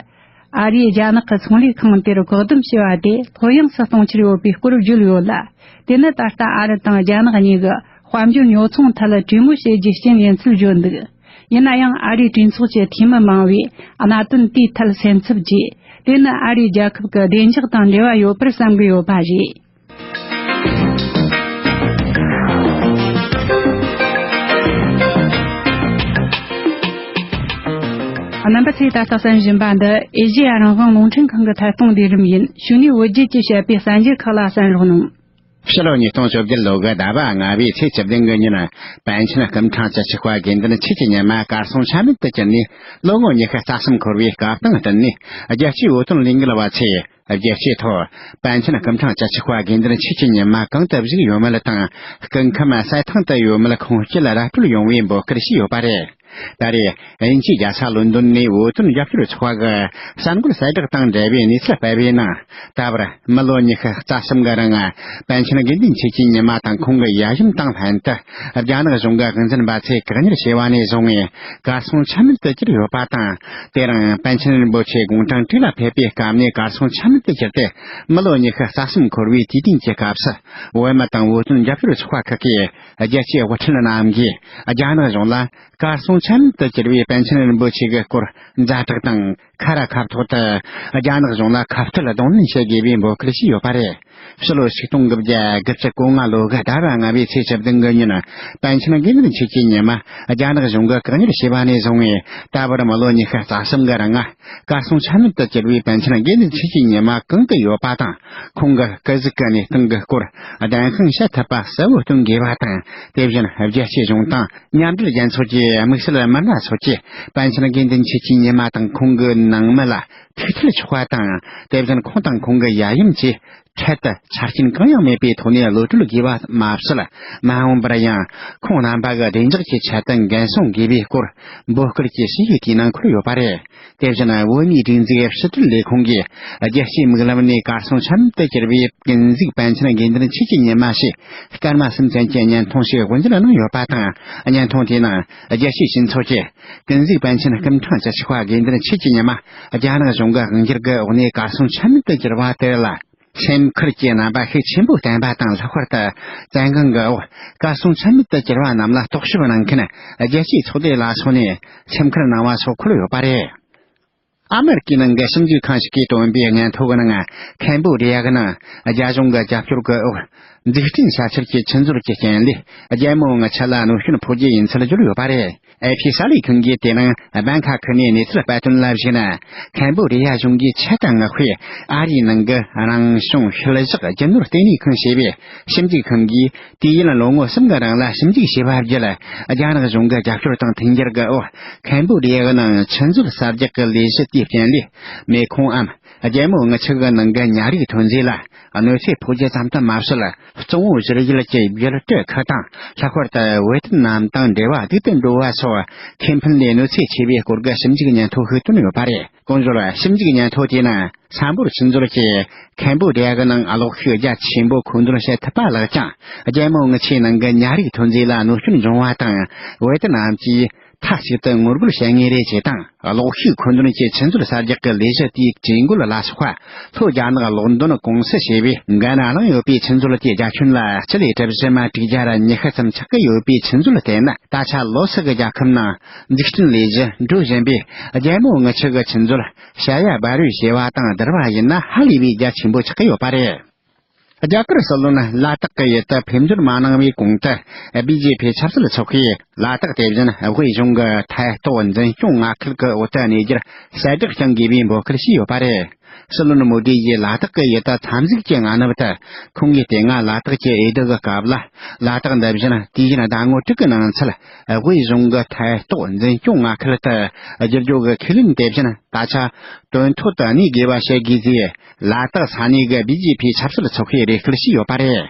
ཨ་རིས་རྒྱ་ནག་གི་ཚོང་ལས་ཁང་དེར་བཀག་སྡོམ་བྱས་པ་དེ་ལྷོད་ཡངས་སུ་གཏོང་འཆར་ཡོད་པའི་སྐོར་བརྗོད་ཡོད་ལ། དེ་ནི་ད་ལྟ་ཨ་རི་དང་རྒྱ་ནག་གཉིས་ཀྱི་དཔལ་འབྱོར་ཉོ་ཚོང་ཐད་གྲོས་མོལ་བྱེད་རྒྱུའི་རྐྱེན་ཡིན་ཚུལ་བརྗོད་འདུག་ཡིན་ན་ཡང་ཨ་རིའི་གྲོས་ཚོགས་ཀྱི་འཐུས་མི་མང་བོས་གནད་དོན་དེའི་ཐད་སེམས་འཚབ་བྱས། དེ་ནི་ཨ་རིའི་རྒྱལ་ཁབ་ཀྱི་བདེ་འཇགས་དང་འབྲེལ་བ་ཡོད་པར་བསམ་གྱི་ཡོད་པ་རེད། རྣམ་པ་ཚོས་ད་ལྟ་གསན་བཞིན་པ་འདི་ཨེ་ཤེ་ཡ་རང་དབང་རླུང་འཕྲིན་ཁང་གི་ཐད་གཏོང་ལས་རིམ་ཡིན། གཞུག་ནས་བོད་བརྒྱུད་ཀྱིས་བཤད་པའི་གསར་འགྱུར་ཁག་ལ་གསན་རོགས་གནང་། ཕྱི་ལོ་ཉིས་སྟོང་བཅོ་བརྒྱད་ལོ་གི་ཟླ་བ་ལྔ་པའི་ཚེས་བཅུ་བདུན་གི་ཉིན། པཎ་ཆེན་སྐུ་ཕྲེང་བཅུ་གཅིག་པ་དགེ་འདུན་ཆོས་ཀྱི་ཉི་མ་གར་སོང་ཆ་མེད་དུ་གྱུར་ནས། ལོ་ངོ་ཉི་ཤུ་རྩ་གསུམ་འཁོར་བའི་སྐབས་དང་བསྟུན་ནས། རྒྱལ་སྤྱིའི་བོད་དོན་ལས་འགུལ་བ་ཚོས་ རྒྱལ་སྤྱིའི་ཐོག་པཎ་ཆེན་སྐུ་ཕྲེང་བཅུ་གཅིག་པ་དགེ་འདུན་ཆོས་ཀྱི་ཉི་མ་གང་དུ་བཞུགས་ཡོད་མེད་དང་། སྐུ་ཁམས་གསལ་ཐང་དུ་ཡོད་མེད་ཁུངས་སྐྱེལ་ར་སྤྲོད་ཡོང་བའི་འབོད་སྐུལ་བྱས་ཡོད་པ་རེད། ད་རེས་དབྱིན་ཇིའི་རྒྱལ་ས་ལོན་ཌོན་ནས་བོད་དོན་རྒྱབ་སྐྱོར་ཚོགས་པ་གི་གསར་འགོད་གསལ་བསྒྲགས་དང་འབྲེལ་བའི་གནས་ཚུལ་སྤེལ་བའི་ནང་། ད་བར་མི་ལོ་ཉི་ཤུ་རྩ་གསུམ་གི་རིང་པཎ་ཆེན་དགེ་འདུན་ཆོས་ཀྱི་ཉི་མ་དང་ཁོང་གི་ཡབ་ཡུམ་དང་ལྷན་དུ། རྒྱ་ནག་གཞུང་གི་དབང་འཛིན་པ་ཚོས་བཀག་ཉར་བྱས་པ་ནས་བཟུང་བའི་གར་སོང་ཆ་མེད་དུ་གྱུར་ཡོད་པ་དང་། དེ་རིང་པཎ་ཆེན་རིན་པོ་ཆེ་དགུང་གྲངས་དྲུག་ལ་ཕེབས་པའི་སྐབས་ནས་གར་སོང་ཆ་མེད་དུ་གྱུར་ཏེ། མི་ལོ་ཉི་ཤུ་རྩ་གསུམ་འཁོར་བའི་དུས་དྲན་གྱི་སྐབས་སུ། བོད་མི་དང་བོད་དོན་རྒྱབ་སྐྱོར་ཚོགས་པ་ཁག་གིས་རྒྱལ་སྤྱིའི་དབུ་ཁྲིད་རྣམས་ཀྱིས་རྒྱ་ནག་གཞུང་ལ་གར་སོང་ཆ་མེད་དུ་གྱུར་བའི་པཎ་ཆེན་རིན་པོ་ཆེ་གི་སྐོར་ཛ་དྲག་དང་། ཁ་ར་ཁ་ཐོག་ཏུ་རྒྱ་ནག་གཞུང་ལ་ཁ་གཏད་གདོང་ལེན་བྱེད་དགོས་པའི་འབོད་སྐུལ་བྱས་ཡོད་པ་རེད། ཕྱི་ལོ་ཆིག་སྟོང་དགུ་བརྒྱ་དགུ་བཅུ་གོ་ལྔ་ལོ་གི་ཟླ་བ་ལྔ་པའི་ཚེས་བཅུ་བདུན་གི་ཉིན། པཎ་ཆེན་དགེ་འདུན་ཆོས་ཀྱི་ཉི་མ་རྒྱ་ནག་གཞུང་གིས་བཀག་ཉར་བྱས་པ་ནས་བཟུང་བའི་ད་བར་མི་ལོ་ཉི་ཤུ་རྩ་གསུམ་གི་རིང་། གར་སོང་ཆ་མེད་དུ་གྱུར་བའི་པཎ་ཆེན་དགེ་འདུན་ཆོས་ཀྱི་ཉི་མ་གང་དུ་ཡོད་པ་དང་། ཁོང་གི་སྐུ་གཟུགས་ཀྱི་གནས་སྟངས་ཀྱི་སྐོར་བདེན་དཔང་བྱེད་ཐུབ་པ་གསལ་བོ་སྟོན་དགོས་པ་དང་། དེ་བཞིན་རྒྱལ་སྤྱིའི་གཞུང་དང་། མཉམ་འབྲེལ་རྒྱལ་ཚོགས་ཀྱི་དམིགས་བསལ་མི་སྣ་ཚོ་གིས་པཎ་ཆེན་དགེ་འདུན་ཆོས་ཀྱི་ཉི་མ་དང་ཁོང་གི་ནང་མི་ལ་ཐུགས་ཁྲལ་ཆོག་པ་དང་། དེ་བཞིན་ཁོང་དང་ཁོང་གི་ཡབ་ཡུམ་གྱི་འཕྲལ་དུ་ཆ་རྐྱེན་གང་ཡང་མེད་པའི་ཐོག་ནས་གློད་གྲོལ་དགོས་པ་མ་ཟད། མ་འོངས་པར་ཡང་ཁོང་རྣམ་པ་གི་བདེ་འཇགས་ཀྱི་ཆེད་དུ་འགན་སྲུང་དགོས་པའི་སྐོར་འབོད་སྐུལ་གྱི་ཞུ་ཡིག་དེའི་ནང་འཁོད་ཡོད་པ་རེད། དེ་བཞིན་བོད་མིའི་སྒྲིག་འཛུགས་ཕྱི་དྲིལ་ལས་ཁུངས་ཀྱིས་རྒྱལ་སྤྱིའི་མིག་ལམ་ནས་གར་སོང་ཆ་མེད་དུ་གྱུར་བའི་ཀུན་གཟིགས་པཎ་ཆེན་དགེ་འདུན་ཆོས་ཀྱི་ཉི་མ་ཞེས་སྐར་མ་གསུམ་ཙམ་གྱི་བརྙན་ཐུང་ཞིག་དབུ་འབྱེད་གནང་ཡོད་པ་དང་། བརྙན་ཐུང་དེའི་ནང་རྒྱལ་སྤྱིའི་སྤྱི་ཚོགས་ཀྱིས་ཀུན་གཟིགས་པཎ་ཆེན་སྐུ་ཕྲེང་བཅུ་གཅིག་པ་དགེ་འདུན་ཆོས་ཀྱི་ཉི་མ་རྒྱ་ནག་གཞུང་གི་དབང་སྒྱུར་གྱི་འོག་ནས་གར་སོང་ཆ་མེད་དུ་གྱུར་བ་དེ་ལ། སེམས་ཁུར་གྱི་རྣམ་པ་ཤུགས་ཆེན་པོ་བསྟན་པ་དང་། ལྷག་པར་དུ་བཙན་དབང་གི་འོག་གར་སོང་ཆ་མེད་དུ་གྱུར་བ་རྣམས་ལ་རྟོག་ཞིབ་གནང་མཁན་རྒྱལ་སྤྱིའི་ཚོགས་སྡེ་ལ་སོགས་ནས་སེམས་ཁུར་གནང་བ་སོགས་འཁོད་ཡོད་པ་རེད། ཨ་མེ་རི་ཀའི་ནང་གི་ཞིབ་འཇུག་ཁང་ཞིག་གིས་བཏོན་པའི་སྙན་ཐོ་གི་ནང་། ཁམ་བོ་ཌི་ཡ་གི་ནང་རྒྱ་གཞུང་གི་རྒྱབ་སྐྱོར་གྱི་འོག་འཛུགས་སྐྲུན་བྱ་ཆེད་ཀྱི་ཆུ་མཛོད་ཀྱི་རྐྱེན་ལས་རྒྱལ་མོ་ངི་ཆུ་ལ་གནོད་སྐྱོན་ཕོག་རྒྱུ་ཡིན་ཚུལ་བརྗོད་ཡོད་པ་རེད། ཨེ་ཕི་གསར་ལས་ཁང་གིས་དེ་རིང་སྦན་ཁ་ཁུལ་ནས་གནས་ཚུལ་སྤེལ་དོན་ལ་གཞིགས་ན། ཁམ་བོ་ཌི་ཡ་གཞུང་གིས་ཆུ་དང་ངི་ཤུགས་ཨ་རིའི་ནང་གི་རང་བྱུང་ཤུལ་བཞག་རྒྱུ་ནོར་ལྟེ་གནས་ཁང་ཞེས་པའི་ཞིབ་འཇུག་ཁང་གིས། དུས་ཡུན་ལོ་ངོ་གསུམ་གྱི་རིང་ལ་ཞིབ་འཇུག་བྱས་པ་བརྒྱུད། རྒྱ་ནག་གཞུང་གི་རྒྱབ་སྐྱོར་དང་མཐུན་འགྱུར་གྱི་འོག་ཁམ་བོ་ཌི་ཡ་གི་ནང་ཆུ་མཛོད་གསར་རྒྱག་གི་ལས་གཞི་དེའི་རྐྱེན་ལས། མེ་ཁུང་འམ་རྒྱལ་མོ་ངི་ཆུ་གི་ནང་གི་ཉ་རིགས་ཐོན་རྫས་ལ་གནོད་འཚེ་ཕོག་རྒྱུ་ཙམ་དུ་མ་ཟད། གཙང་བོ་བཞུར་ཡུལ་གྱི་རྒྱུད་གྲུ་ཁག་དང་། ལྷག་པར་དུ་བེད་ནམ་དང་འབྲེལ་བ་སྡུག་ཏུ་འགྲོ་བ་སོགས་ཁེ་ཕན་ལས་གནོད་འཚེ་ཆེ་བའི་སྐོར་གྱི་ཞིབ་འཇུག་སྙན་ཐོ་ཞིག་བཏོན་ཡོད་པ་རེད། གོང་བརྗོད་ཞིབ་འཇུག་སྙན་ཐོ་དེའི་ནང་། ས་འབོར་ཆུ་མཛོད་ཀྱིས་ཁམ་བོ་ཌི་ཡ་གི་ནང་གློག་ཤུགས་རྒྱ་ཆེན་པོ་མཁོ་འདོན་བྱེད་ཐུབ་པ་ལགས་ཀྱང་། རྒྱལ་མོ་ངི་ཆུའི་ནང་གི་ཉ་རིགས་ཐོན་རྫས་ལ་གནོད་སྐྱོན་འབྱུང་བ་དང་། བེད་ནམ་གྱིས་མཐའ་གཅིག་ཏུ་ངོ་རྒོལ་བྱེད་ངེས་རེད་ཅེས་དང་། གློག་ཤུགས་མཁོ་འདོན་གྱི་ཆུ་མཛོད་གསར་རྒྱག་གི་ལས་གཞི་དེའི་གྲོས་འགོ་ལ་སོགས་པ། ལྷོ་རྒྱ་ནག་ལོན་ཌོན་ཀུང་སི་ཞེས་པས་འགན་བླངས་ཡོད་པའི་ཆུ་མཛོད་དེའི་རྒྱ་ཁྱོན་ལ་སྤྱི་ལེ་གྲུ་བཞི་མ་དྲུག་བརྒྱ་ཉི་ཤུ་ཙམ་ཆགས་ཀྱི་ཡོད་པའི་ཆུ་མཛོད་དེ་ནི། ད་ཆ་ལོ་སི་གི་རྒྱལ་ཁབ་ནང་འཛུགས་སྐྲུན་ལས་གཞི་འགྲོ་བཞིན་པས། རྒྱལ་མོ་ངི་ཆུ་གི་ཆུ་མཛོད་བྱ་ཡ་བ་རུ་བྱེ་བ་དང་བསྡུར་བ་ཡིན་ན་ཧ་ལས་པའི་རྒྱ་ཆེན་པོ་ཆགས་ཀྱི་ཡོད་པ་རེད། རྒྱ་གར་སྲིད་བློན་ལ་དྭགས་ཀྱི་ཡུལ་དུ་ཕེབས་འབྱོར་མ་གནང་བའི་གོང་དུ། བི་ཇེ་པི་ཆབ་སྲིད་ཚོགས་པས་ལ་དྭགས་དེ་བཞིན་དབུས་གཞུང་གི་ཐད་གཏོགས་འཛིན་སྐྱོང་མངའ་ཁུལ་གྱི་འོག་ཏུ་གནས་རྒྱུར་གསལ་བསྒྲགས་ཀྱང་དགོས་པའི་འབོད་སྐུལ་བྱས་ཡོད་པ་རེད། སྲིད་བློན་མོ་དི་ཡིས་ལ་དྭགས་ཀྱི་ཡུལ་དུ་འཚམས་གཟིགས་ཀྱི་མངའ་ནུབ་ཏུ། ཁོང་གིས་དེ་སྔ་ལ་དྭགས་ཀྱི་འོས་བསྡུ་གི་སྐབས་ལ། ལ་དྭགས་འདི་བཞིན་དུས་ཡུན་ཟླ་ངོ་དྲུག་གི་ནང་ཚུད། དབུས་གཞུང་གི་ཐད་གཏོགས་འཛིན་སྐྱོང་མངའ་ཁུལ་དུ་བསྒྱུར་རྒྱུ་གི་ཁས་ལེན་དེ་བཞིན། ད་ཆ་དོན་ཐོག་ཏུ་གནས་དགོས་པ་བྱེད་དགོས་ཅེས། ལ་དྭགས་ས་གནས་ཀྱི་བི་ཇེ་པི་ཆབ་སྲིད་ཚོགས་པས་རེ་སྐུལ་བྱས་ཡོད་པ་རེད།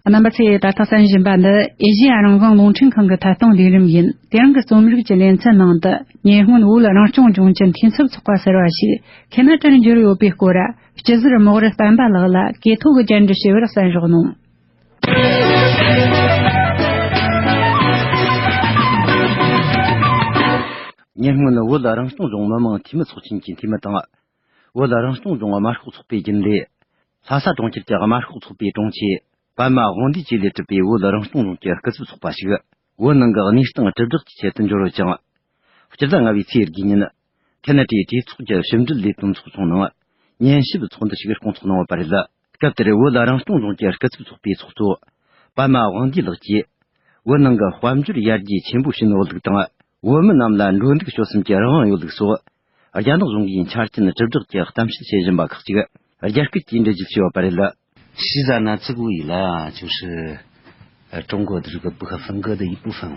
རྣམ་པ་ཚོས་ད་ལྟ་གསན་བཞིན་པ་འདི་ཨེ་ཤེ་ཡ་རང་དབང་རླུང་འཕྲིན་ཁང་གི་ཐད་གཏོང་ལས་རིམ་ཡིན། དེ་རིང་གི་རྩོམ་རིག་གི་ལེ་ཚན་ནང་དུ། ཉེ་སྔོན་བོད་རང་སྐྱོང་ལྗོངས་ཀྱི་འཐུས་ཚབ་ཚོགས་པ་ཟེར་བ་ཞིག་ཁེ་ན་ཏྲར་འབྱོར་ཡོད་པའི་སྐོར། སྤྱི་ཟུར་རྨོག་རུ་སྤེན་པ་ལགས་ལ་གོ་ཐོས་ཀྱི་བཅར་འདྲི་ཞུས་པར་གསན་རོགས་གནང་། ཉེ་སྔོན་བོད་རང་སྐྱོང་ལྗོངས་མི་དམངས་འཐུས་མི་ཚོགས་ཆེན་གྱི་འཐུས་མི་དང་། བོད་རང་སྐྱོང་ལྗོངས་དམར་ཤོག་ཚོགས་པའི་རྒྱུན་ལས། ལྷ་ས་གྲོང་ཁྱེར་གྱི་དམར་ཤོག་ཚོགས་པའི་དྲུང་ཆེ། པདྨ་དབང་འདུས་བཅས་ལས་གྲུབ་པའི་བོད་རང་སྐྱོང་ལྗོངས་ཀྱི་སྐུ་ཚབ་ཚོགས་པ་ཞིག་བོད་ནང་གི་གནས་སྟངས་དྲིལ་བསྒྲགས་ཀྱི་ཆེད་དུ་འབྱོར་ཡོད་ཅིང་། སྤྱི་ཟླ་ལྔ་པའི་ཚེས་དགུའི་ཉིན། ཁེ་ན་ཏྲའི་གྲོས་ཚོགས་ཀྱི་ཕྱི་འབྲེལ་ལས་དོན་ཚོགས་ཆུང་ནང་། ཉན་ཞིབ་ཚོགས་འདུ་ཞིག་སྐོང་ཚོགས་གནང་ཡོད་པ་རེད། སྐབས་དེར་བོད་རང་སྐྱོང་ལྗོངས་ཀྱི་སྐུ་ཚབ་ཚོགས་པའི་ཚོགས་གཙོ། པདྨ་དབང་འདུས་ལགས་ཀྱིས། བོད་ནང་གི་དཔལ་འབྱོར་ཡར་རྒྱས་ཆེན་པོ་ཕྱིན་ཡོད་ལུགས་དང་། བོད་མི་རྣམས་ལ་འགྲོ་འདུག་སྤྱོད་གསུམ་གྱི་རང་དབང་ཡོད་ལུགས་སོགས། རྒྱ་ནག་གཞུང་གིས་འཆར་ཅན་དྲིལ་བསྒྲགས་ཀྱི་གཏམ་བཤད་བྱེད་བཞིན་པ་ཁག་ཅིག་རྒྱ་སྐད་ཀྱིས་འགྲེལ་བརྗོད་བྱས་ཡོད་པ་རེད། 实际上呢，这个未来啊，就是，呃，中国的这个不可分割的一部分。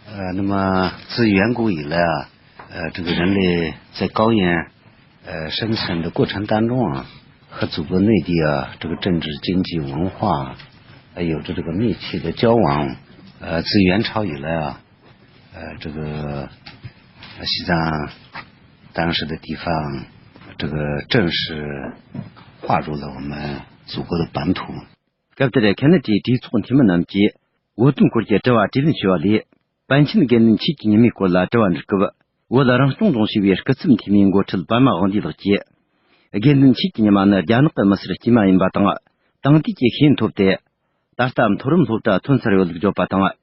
呃，那么自远古以来啊，呃，这个人类在高原，呃，生存的过程当中啊，和祖国内地啊，这个政治、经济、文化，呃，有着这个密切的交往。呃，自元朝以来啊，呃，这个，呃，西藏当时的地方，这个正式划入了我们祖国的版图。 སྐབས་དེར་ཁེ་ན་ཌའི་གྲོས་ཚོགས་འཐུས་མི་རྣམས་ཀྱིས་བོད་དོན་སྐོར་གྱི་དྲི་བ་དྲིས་ལན་ཞུས་པ་ལས། པཎ་ཆེན་དགེ་འདུན་ཆོས་ཀྱི་ཉི་མའི་སྐོར་ལ་དྲི་བ་འདྲི་སྐབས། བོད་རང་སྐྱོང་ལྗོངས་ཞེས་པའི་སྐུ་ཚབ་འཐུས་མིའི་འགོ་ཁྲིད་པདྨ་དབང་འདུས་ལགས་ཀྱིས། དགེ་འདུན་ཆོས་ཀྱི་ཉི་མ་ནི་རྒྱ་ནག་གི་མི་སེར་དཀྱུས་མ་ཡིན་པ་དང་། དེང་དུས་ཀྱི་ཤེས་ཡོན་ཐོབ་སྟེ། ད་ལྟ་མཐོ་རིམ་སློབ་གྲྭ་ཐོན་ཚར་ཡོད་ལུགས་བརྗོད་པ་དང་།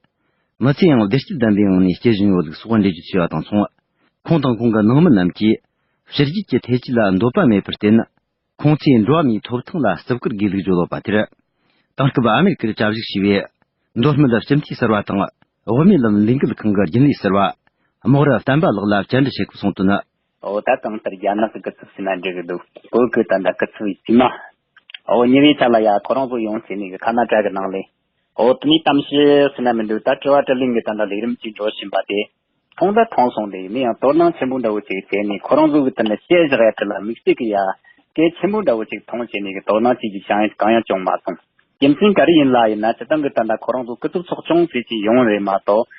མི་ཚེ་ཡང་བདེ་སྐྱིད་ལྡན་པའི་ངང་ནས་སྐྱེལ་བཞིན་ཡོད་ལུགས་སོགས་འགྲེལ་བརྗོད་བྱས་པ་དང་མཚུངས། ཁོང་དང་ཁོང་གི་ནང་མི་རྣམས་ཀྱིས། ཕྱི་རྒྱལ་གྱི་ཐེ་ཇུས་ལ་འདོད་པ་མེད་པར་བརྟེན། ཁོང་ཚོས་འགྲོ་བ་མིའི་ཐོབ་ཐང་ལ་བརྩི་བཀུར་དགོས་ལུགས་བརྗོད་ཡོད་པ་དེར། དེང་སྐབས་ཨ་མེ་རི་ཀར་བཅའ་བཞུགས་བྱས་པའི་མདོ་སྨད་སྤྱི་འཐུས་གསར་བ་དང་། དབུ་མའི་ལམ་ལས་འགུལ་ཁང་གི་རྒྱུན་ལས་ཟུར་པ། རྨོག་རུ་བསྟན་པ་ལགས་ལ་བཅར་འདྲི་བྱེད་སྐབས་གསུངས་དོན། འོ་ད་གང་ལྟར་རྒྱ་ནག་གི་སྐུ་ཚབ་ཟེར་ན་འགྲིག་གི་འདུག་བོད་ཀྱི་ད་ལྟ་སྐུ་ཚབ་ཡིན་དུས་མ། འོ་ཉེ་བའི་ཆར་ལ་ཡ་ཁོ་རང་ཚོ་ཡོང་བྱས་ནས་གི་ཁ་ན་ཏྲ་གི་ནང་ལས། འོ་དེ་ནས་གཏམ་བཤད་ཟེར་ན་མི་འདུག་ད་དྲི་བ་དྲིས་ལན་གི་ད་ལྟ་ལས་རིམ་ཅིག་འགྲོ་བཞིན་པ་དེ། མཐོང་ད་མཐོང་སོང་། དེ་ཡིན་ན་ཡང་དོ་སྣང་ཆེན་པོ་འདྲ་བོ་ཅིག་བྱས་ནས་ཁོ་རང་ཚོ་གི་དེ་ནི་བཤད་བཞག་ཡ་དེ་ལ་དམིགས་བསལ་གི་ཡ་སྐད་ཆེན་པོ་འདྲ་བོ་ཅིག་མཐོང་བྱས་ནས་གི་དོ་སྣང་ཅིག་གི་བྱུང་ཡ་གང་ཡང་བྱུང་མ་སོང་། རྒྱུ་མཚན་ག་རེ་ཡིན་ལ་ཡིན་ན་སྤྱིར་བཏང་གི་ད་ལྟ་ཁོ་རང་ཚོ་སྐུ་ཚབ་ཚོགས་ཆུང་ཟེར་གྱི་ཡོང་རེད་མ་གཏོགས།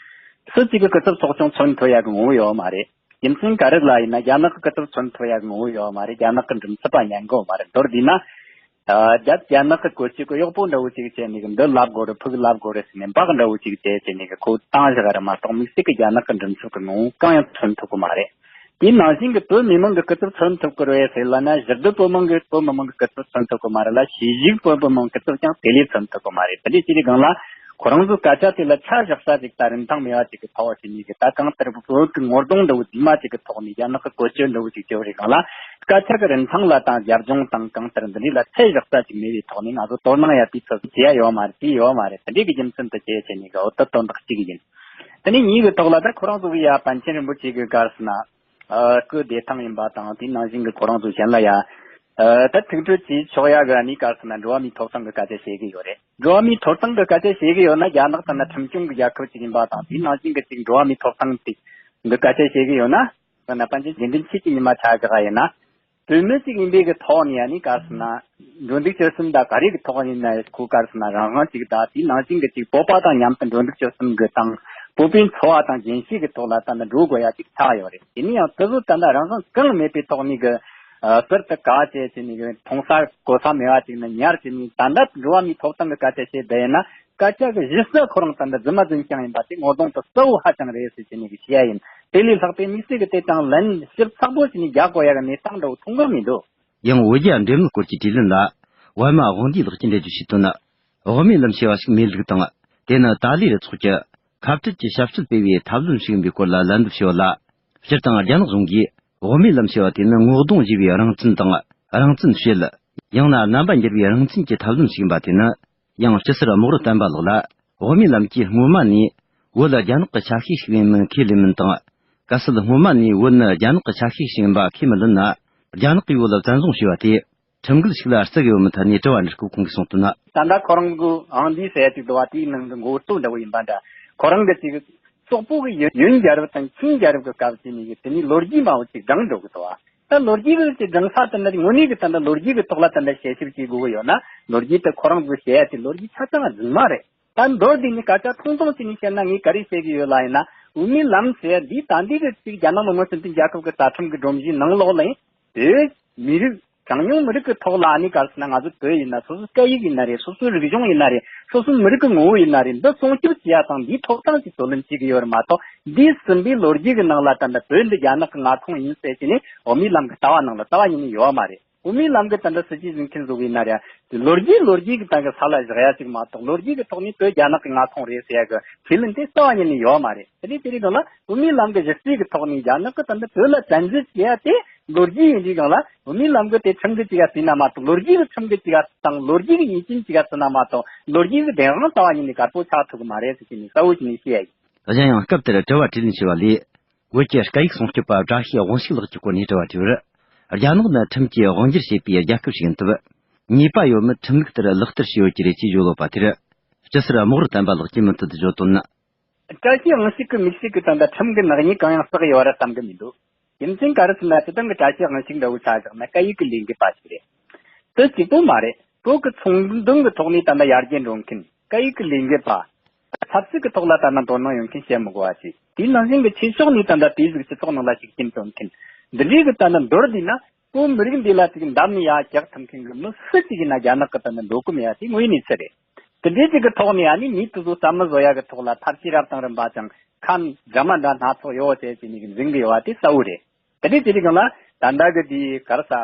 སུ་གཅིག་གི་སྐུ་ཚབ་ཚོགས་ཆུང་མཚོན་ཐུབ་ཡ་གི་ངོ་བོ་ཡོད་མ་རེད། རྒྱུ་མཚན་ག་རེ་ལ་ཡིན་ན་རྒྱ་ནག་གི་སྐུ་ཚབ་མཚོན་ཐུབ་ཡ་གི་ངོ་བོ་ཡོད་མ་རེད། རྒྱ་ནག་གི་མགྲིན་ཚབ་པ་ཉན་གི་ཡོད་མ་རེད། མདོར་བསྡུས་ན། ཨ། རྒྱ་རྒྱ་ནག་གི་བཀོལ་སྤྱོད་ཀྱི་གཡོག་པོ་འདྲ་བོ་ཅིག་བྱས་ནས་གི་འདི་ལབ་དགོས་རེད། ཕུག་ལབ་དགོས་རེད་ཟེར་ནས་འབག་འདྲ་བོ་ཅིག་བྱས་བྱས་ནས་གི་ཁོ་བཏང་བཞག་རེད་མ་གཏོགས་དམིགས་བསལ་གི་རྒྱ་ནག་གི་མགྲིན་ཚབ་གི་ངོ་བོ་གང་ཡང་མཚོན་ཐུབ་གི་མ་རེད། དེའི་ནང་བཞིན་གི་བོད་མི་མང་གི་སྐུ་ཚབ་མཚོན་ཐུབ་ཀྱི་རེད་ཟེར་ལབ་ན། ཞི་བདེ་བོད་མང་གི་བོད་མི་མང་གི་སྐུ་ཚབ་མཚོན་ཐུབ་ཀྱི་མ་རེད་ལ། ཞི་བཞུགས་བོད་མི་མང་གི་སྐུ་ཚབ་ཀྱང་དེ་ལས་མཚོན་ཐུབ་ཀྱི་མ་རེད། དེ་འདྲའི་ཅི་རིགས་སྒང་ལ་ཁོ་རང་ཚོའི་སྐད་ཆ་དེ་ལ་ཆ་བཞག་ས་ཅིག་དང་རིན་ཐང་མེད་པ་ཅིག་གི་ཐོག་ཅིག་ནས་གི་ད་གང་ལྟར་བོད་ཀྱི་ངོ་གདོང་འདྲ་བོ་རྫུན་མ་ཅིག་གི་ཐོག་ནས་རྒྱ་ནག་གི་བཀོལ་སྤྱོད་འདྲ་བོ་ཅིག་བྱེད་པའི་སྒང་ལ། སྐད་ཆ་གི་རིན་ཐང་ལ་དང་རྒྱབ་ལྗོངས་དང་གང་ལྟར་འདི་འདྲའི་ལ་ཆ་བཞག་ས་ཅིག་མེད་པའི་ཐོག་ནས་ང་ཚོ་དོ་སྣང་ཡ་དུས་ཚོད་བྱེད་ཡ་ཡོད་མ་རེད། དེ་ཡོད་མ་རེད། དེ་འདྲའི་གི་རྒྱུ་མཚན་དུ་བྱས་བྱས་ནས་གི་འོ་ད་དོན་དག་གཅིག་ཡིན། དེ་ནས་གཉིས་ཀྱི་ཐོག་ལ་ད་ཁོ་རང་ཚོ་གི་ཡ་པཎ་ཆེན་རིན་པོ་ཆེ་གི་གར་སོང་ན། ཨ། སྐུ་བདེ་ཐང་ཡིན་པ་དང་དེའི་ནང་བཞིན་གྱི་ཁོ་རང་ཚོ་གཞན་ལ་ཡ། ཨ། ད་ཐུགས་སྤྲོ་བྱེད་ཆོག་ཡ་གི་ཨ་ནི་གར་སོང་ན་འགྲོ་བ་མིའི་ཐོབ་ཐང་གི་སྐད་ཆ་བཤད་གི་ཡོད་རེད། འགྲོ་བ་མིའི་ཐོབ་ཐང་གི་སྐད་ཆ་བཤད་གི་ཡོད་ན་རྒྱ་ནག་ད་ནི་ཁྲིམས་སྐྱོང་གི་རྒྱལ་ཁབ་ཅིག་ཡིན་པ་དང་དེའི་ནང་བཞིན་གྱི་ཅིག་འགྲོ་བ་མིའི་ཐོབ་ཐང་དེ་གི་སྐད་ཆ་བཤད་གི་ཡོད་ན། ད་ནི་པཎ་ཆེན་དགེ་འདུན་ཆོས་ཀྱི་ཉི་མ་ཆ་བཞག་ཡིན་ན། བོད་མི་ཞིག་ཡིན་པའི་གི་ཐོག་ནས་ཡ་ནི་ག་ཟེར་ན། འགྲོ་འདུག་སྤྱོད་གསུམ་དང་ག་རེ་གི་ཐོག་ཡིན་ན་ཁོ་ག་ཟེར་ན་རང་དབང་ཅིག་དང་དེའི་ནང་བཞིན་གི་ཅིག་བོད་པ་དང་མཉམ་དུ་འགྲོ་འདུག་སྤྱོད་གསུམ་གི་དང་བོད་པའི་འཚོ་བ་དང་རྒྱུན་ཤེས་གི་ཐོག་ལ་ད་ནི་འགྲོ་དགོས་ཡ་ཅིག་ཆགས་ཡོད་རེད། དེ་ནས་ཡང་དེ་ཚོ་ད་ནི་རང་དབང་གང་མེད་པའི་ཐོག་ནས་གི་ཨ་ཟུར་དུ་ག་བྱས་བྱས་ནས་གི་མཐོང་ས་གོ་ས་མེད་པ་ཅིག་ནི་ཉར་བྱས་ནས་ད་ལྟ་འགྲོ་བ་མིའི་ཐོབ་ཐང་གི་སྐད་ཆ་བཤད་བསྡད་ཡིན་ན། སྐད་ཆ་གི་གཞི་རྩ་ཁོ་རང་ད་ལྟ་རྫུན་མ་རྫུན་རྐྱང་ཡིན་པ་དེ་ངོ་གདོང་དུ་གསལ་བོ་ཧ་ཅང་རེད་ཟེར་གྱི་ནས་གི་བཤད་ཡ་ཡིན། དེ་ལས་ལྷག་པའི་དམིགས་བསལ་གི་དེ་དང་ལན་ཞིབ་ཚགས་པོ་བྱས་ནས་རྒྱག་དགོས་ཡ་གི་གནས་སྟངས་འདྲ་བོ་མཐོང་གི་མི་འདུག་ཡང་བོད་རྒྱ་འབྲེལ་མོལ་སྐོར་གྱི་དྲིས་ལན་ལ། པདྨ་དབང་འདུས་ལགས་ཀྱིས་འགྲེལ་བརྗོད་བྱས་དོན་ནི། དབུ་མའི་ལམ་ཞེས་པ་ཞིག་མེད་ལུགས་དང་། དེ་ནི་ཏཱ་ལའི་རུ་ཚོགས་ཀྱི་ཁ་བྲལ་གྱི་ཞབས་ཞུ་སྤེལ་བའི་ཐབས་ལམ་ཞིག་ཡིན་པའི་སྐོར་ལ་ལན་འདེབས་ཞུས་པ་ལ། སྤྱིར་བཏང་རྒྱ་ནག་གཞུང་གིས་དབུ་མའི་ལམ་ཞེས་པ་དེ་ནི་ངོ་གདོང་བརྗེ་བའི་རང་བཙན་དང་རང་བཙན་བྱེད། ཡང་ན་རྣམ་པ་འགྱུར་བའི་རང་བཙན་གྱི་ཐབས་ལམ་ཞིག་ཡིན་པ་དེ་ནི། ཡང་སྤྱི་ཟུར་རྨོག་རུ་བསྟན་པ་ལགས་ལ། དབུ་མའི་ལམ་གྱིས་སྔོན་མ་ནས་བོད་ལ་རྒྱ་ནག་གི་ཆ་ཤས་ཤིག་ཡིན་མིན་ཁས་ལེན་མིན་དང་། གལ་སྲིད་སྔོན་མ་ནས་བོད་ནི་རྒྱ་ནག་གི་ཆ་ཤས་ཤིག་ཡིན་པ་ཁས་མི་ལེན་ན། རྒྱ་ནག་གིས་བོད་ལ་བཙན་བཟུང་བྱས་པ་དེ། ཁྲིམས་འགལ་ཞིག་ལ་བརྩི་གི་ཡོད་མིན་ཐད་ནས་དྲི་བ་འདྲི་སྐབས་ཁོང་གིས་གསུངས་དོན་ནི། ད་ལྟ་ཁོ་རང་གི་ཨང་འདི་ཟེར་ཡ་ཅིག་འདུག་བ། དེའི་ནང་གི་མགོ་བཏོག་འདྲ་བོ་ཡིན་པ་འདྲ། ཁོ་རང་གི་ཅིག་སོག་པོ་གི་ཡོན་ཡོན་རྒྱལ་རབས་དང་ཆིང་རྒྱལ་རབས་ཀྱི་སྐབས་ཅིག་ནས་དེ་ནས་ལོ་རྒྱུས་མང་བོ་ཅིག་བགྲངས་འགྲོ་གི་འདུག་བ། ད་ལོ་རྒྱུས་གི་ཅིག་བགྲངས་ས་དེ་འདྲ་དངོས་གནས་གི་ད་ལྟ་ལོ་རྒྱུས་གི་ཐོག་ལ་དེ་འདྲ་དཔྱད་ཞིབ་བྱེད་དགོས་གི་ཡོད་ན། ལོ་རྒྱུས་དེ་ཁོ་རང་གི་བཤད་ཡ་དེ་ལོ་རྒྱུས་ཆ་ཚང་རྫུན་མ་རེད། ད་མདོར་བསྡུས་ནས་སྐད་ཆ་ཐུང་ཐུང་ཅིག་ནས་བཤད་ན་ངས་ག་རེ་བཤད་གི་ཡོད་ལ་ཡིན་ན། དབུ་མའི་ལམ་ཟེར་འདི་ད་འདི་གི་ཅིག་རྒྱ་ནག་མི་དམངས་སྤྱི་མཐུན་རྒྱལ་ཁབ་ཀྱི་རྩ་ཁྲིམས་ཀྱི་སྒྲོམ་གཞིའི་ནང་ལོགས་ལ་ཡིན། བོད་མི་རིགས་གྲངས་ཉུང་མི་རིགས་ཀྱི་ཐོག་ལ་ཨ་ནི་ག་རེ་ཟེར་ན་ང་ཚོ་བོད་ཡིན་ན་སོ་སོའི་སྐད་ཡིག་ཡིན་ན་རེད། སོ་སོའི་རིག་གཞུང་ཡིན་ན་རེད། སོ་སོའི་མི་རིགས་ཀྱི་ངོ་བོ་ཡིན་ན་རེད། འདི་སྲུང་སྐྱོབ་བྱེད་ཡ་དང་འདིའི་ཐོབ་ཐང་ཅིག་རྩོད་ལེན་བྱེད་ཀྱི་ཡོད་རེད་མ་གཏོགས། འདས་ཟིན་པའི་ལོ་རྒྱུས་ཀྱི་ནང་ལ་ད་ལྟ་བོད་འདི་རྒྱ་ནག་གི་མངའ་ཁོངས་ཡིན་ཟེར་གྱི་ནས་དབུ་མའི་ལམ་གྱི་ལྟ་བ་ནང་ལ་རྩ་བ་ཉིད་ནས་ཡོད་མ་རེད། དབུ་མའི་ལམ་གྱི་ད་ལྟ་སྲིད་ཇུས་འཛིན་མཁན་ཚོ་གི་ཡིན་ན་རེད། དེ་ལོ་རྒྱུས་ལོ་རྒྱུས་ཀྱི་སྟེང་གི་ས་ལ་བཞག་ཡ་ཅིག་མ་གཏོགས། ལོ་རྒྱུས་ཀྱི་ཐོག་ནས་བོད་རྒྱ་ནག་གི་མངའ་ཁོངས་རེད་ཟེར་ཡ་གི་ཁས་ལེན་དེ་རྩ་བ་ཉིད་ནས་ཡོད་མ་རེད། དེ་ནས་དེ་རིང་ལ་དབུ་མའི་ལམ་གྱི་གཞི་རྩའི་གི་ཐོག་ནས་རྒྱ་ནག་གི་ད་ལྟ་བོད་ལ་བཙན་འཛུལ་བྱེད་ཡ་དེ་ལོ་རྒྱུས་ཡིན་དུས་སྒང་ལ། དབུ་མའི་ལམ་གྱི་དེ་ཁྲིམས་ཀྱི་ཅིག་ག་བརྩིས་ན་མ་གཏོགས། ལོ་རྒྱུས་ཀྱི་ཁྲིམས་ཀྱི་ཅིག་ག་དང་ལོ་རྒྱུས་ཀྱི་ཉེས་ཅན་ཅིག་ག་བརྩིས་ན་མ་གཏོགས། ལོ་རྒྱུས་ཀྱི་བདེན་དཔང་རྩ་བ་ཉིད་ནས་དཀར་པོ་ཆགས་ཐུབ་ཀྱི་མ་རེད་ཟེར་གྱི་ནས་གསལ་བོ་བྱས་ནས་བཤད་ཡ་ཡིན། གཞན་ཡང་སྐབས་དེར་དྲི་བ་དྲིས་ལན་ཞུས་པ་ལས། བོད་ཀྱི་སྐད་ཡིག་སྲུང་སྐྱོབ་པ་བཀྲ་ཤིས་དབང་ཕྱུག་ལགས་ཀྱི་སྐོར་ནས་དྲི་བ་དྲིས་པར། རྒྱ་ནག་ནི་ཁྲིམས་ཀྱིས་དབང་སྒྱུར་བྱེད་པའི་རྒྱལ་ཁབ་ཞིག་ཡིན་སྟབས། ཉེས་པ་ཡོད་མེད་ཁྲིམས་ལུགས་ལྟར་ལག་བསྟར་བྱས་ཡོད་ཀྱི་རེད་ཅེས་བརྗོད་ཡོད་པ་དེར། སྤྱི་ཟུར་རྨོག་རུ་བསྟན་པ་ལགས་ཀྱིས་མུ་མཐུད་དུ་བརྗོད་དོན་ནི། བཀྲ་ཤིས་དབང་ཕྱུག་གི་མིག་ཤེས་ཀྱི་དོན་དག་ཁྲིམས་ཀྱི་ནག་ཉེས་གང་ཡང་བསགས་ཡོད་ར་བསམ་གི་མི་འདུག། རྒྱུ་མཚན་ག་རེ་ཟེར་ན། སྤྱིར་བཏང་གི་བཀྲ་ཤིས་དབང་ཕྱུག་འདྲ་བོ་ཆ་བཞག་ན་སྐད་ཡིག་གི་ལས་འགུལ་པ་ཞིག་རེད། དེ་གཅིག་པོ་མ་རེད། བོད་ཀྱི་ཚོང་དོན་གྱི་ཐོག་ནས་ད་ལྟ་ཡར་རྒྱས་འགྲོ་མཁན། སྐད་ཡིག་གི་ལས་འགུལ་པ། ཆབ་སྲིད་ཀྱི་ཐོག་ལ་ད་ལྟ་དོ་སྣང་ཡོད་མཁན་བཤད་མི་དགོས་པ་ཅིག། དེའི་ནང་བཞིན་གྱི་ཆོས་ཕྱོགས་ནས་ད་ལྟ་དེའི་གཟུགས་སྤྱི་ཚོགས་ནང་ལ་ཤུགས་རྐྱེན་བཏོན་མཁན། འདི་འདྲའི་གི་ད་ལྟ་མདོར་བསྡུས་ན། བོད་མི་རིགས་འདི་ལ་ཅིག་འདམ་ནས་ཡར་རྒྱག་ཐུབ་མཁན་གྱི་མི་སུ་གཅིག་ཡིན་ན་རྒྱ་ནག་གི་ད་ལྟ་འགྲོ་གི་མེད་ཡ་དེ་དངོས་གནས་ཚུལ་རེད། དེ་འདྲའི་ཅིག་གི་ཐོག་ནས་ཨ་ནི་མི་དེ་ཚོ་བསམ་བློ་བཟོ་ཡ་གི་ཐོག་ལ་ཐབས་ཤེས་རབ་དང་རིམ་པ་ཅང་ཁ་འདྲ་མ་འདྲ་སྣ་ཚོགས་ཡོད་ཅེས་བྱས་ནས་འཛིན་གི་ཡོད་པ་དེ་གསལ་བོ་རེད། དེ་འདྲའི་ཅིག་གི་སྒང་ལ་ད་ལྟ་གི་དེའི་ག་རེ་ཟ།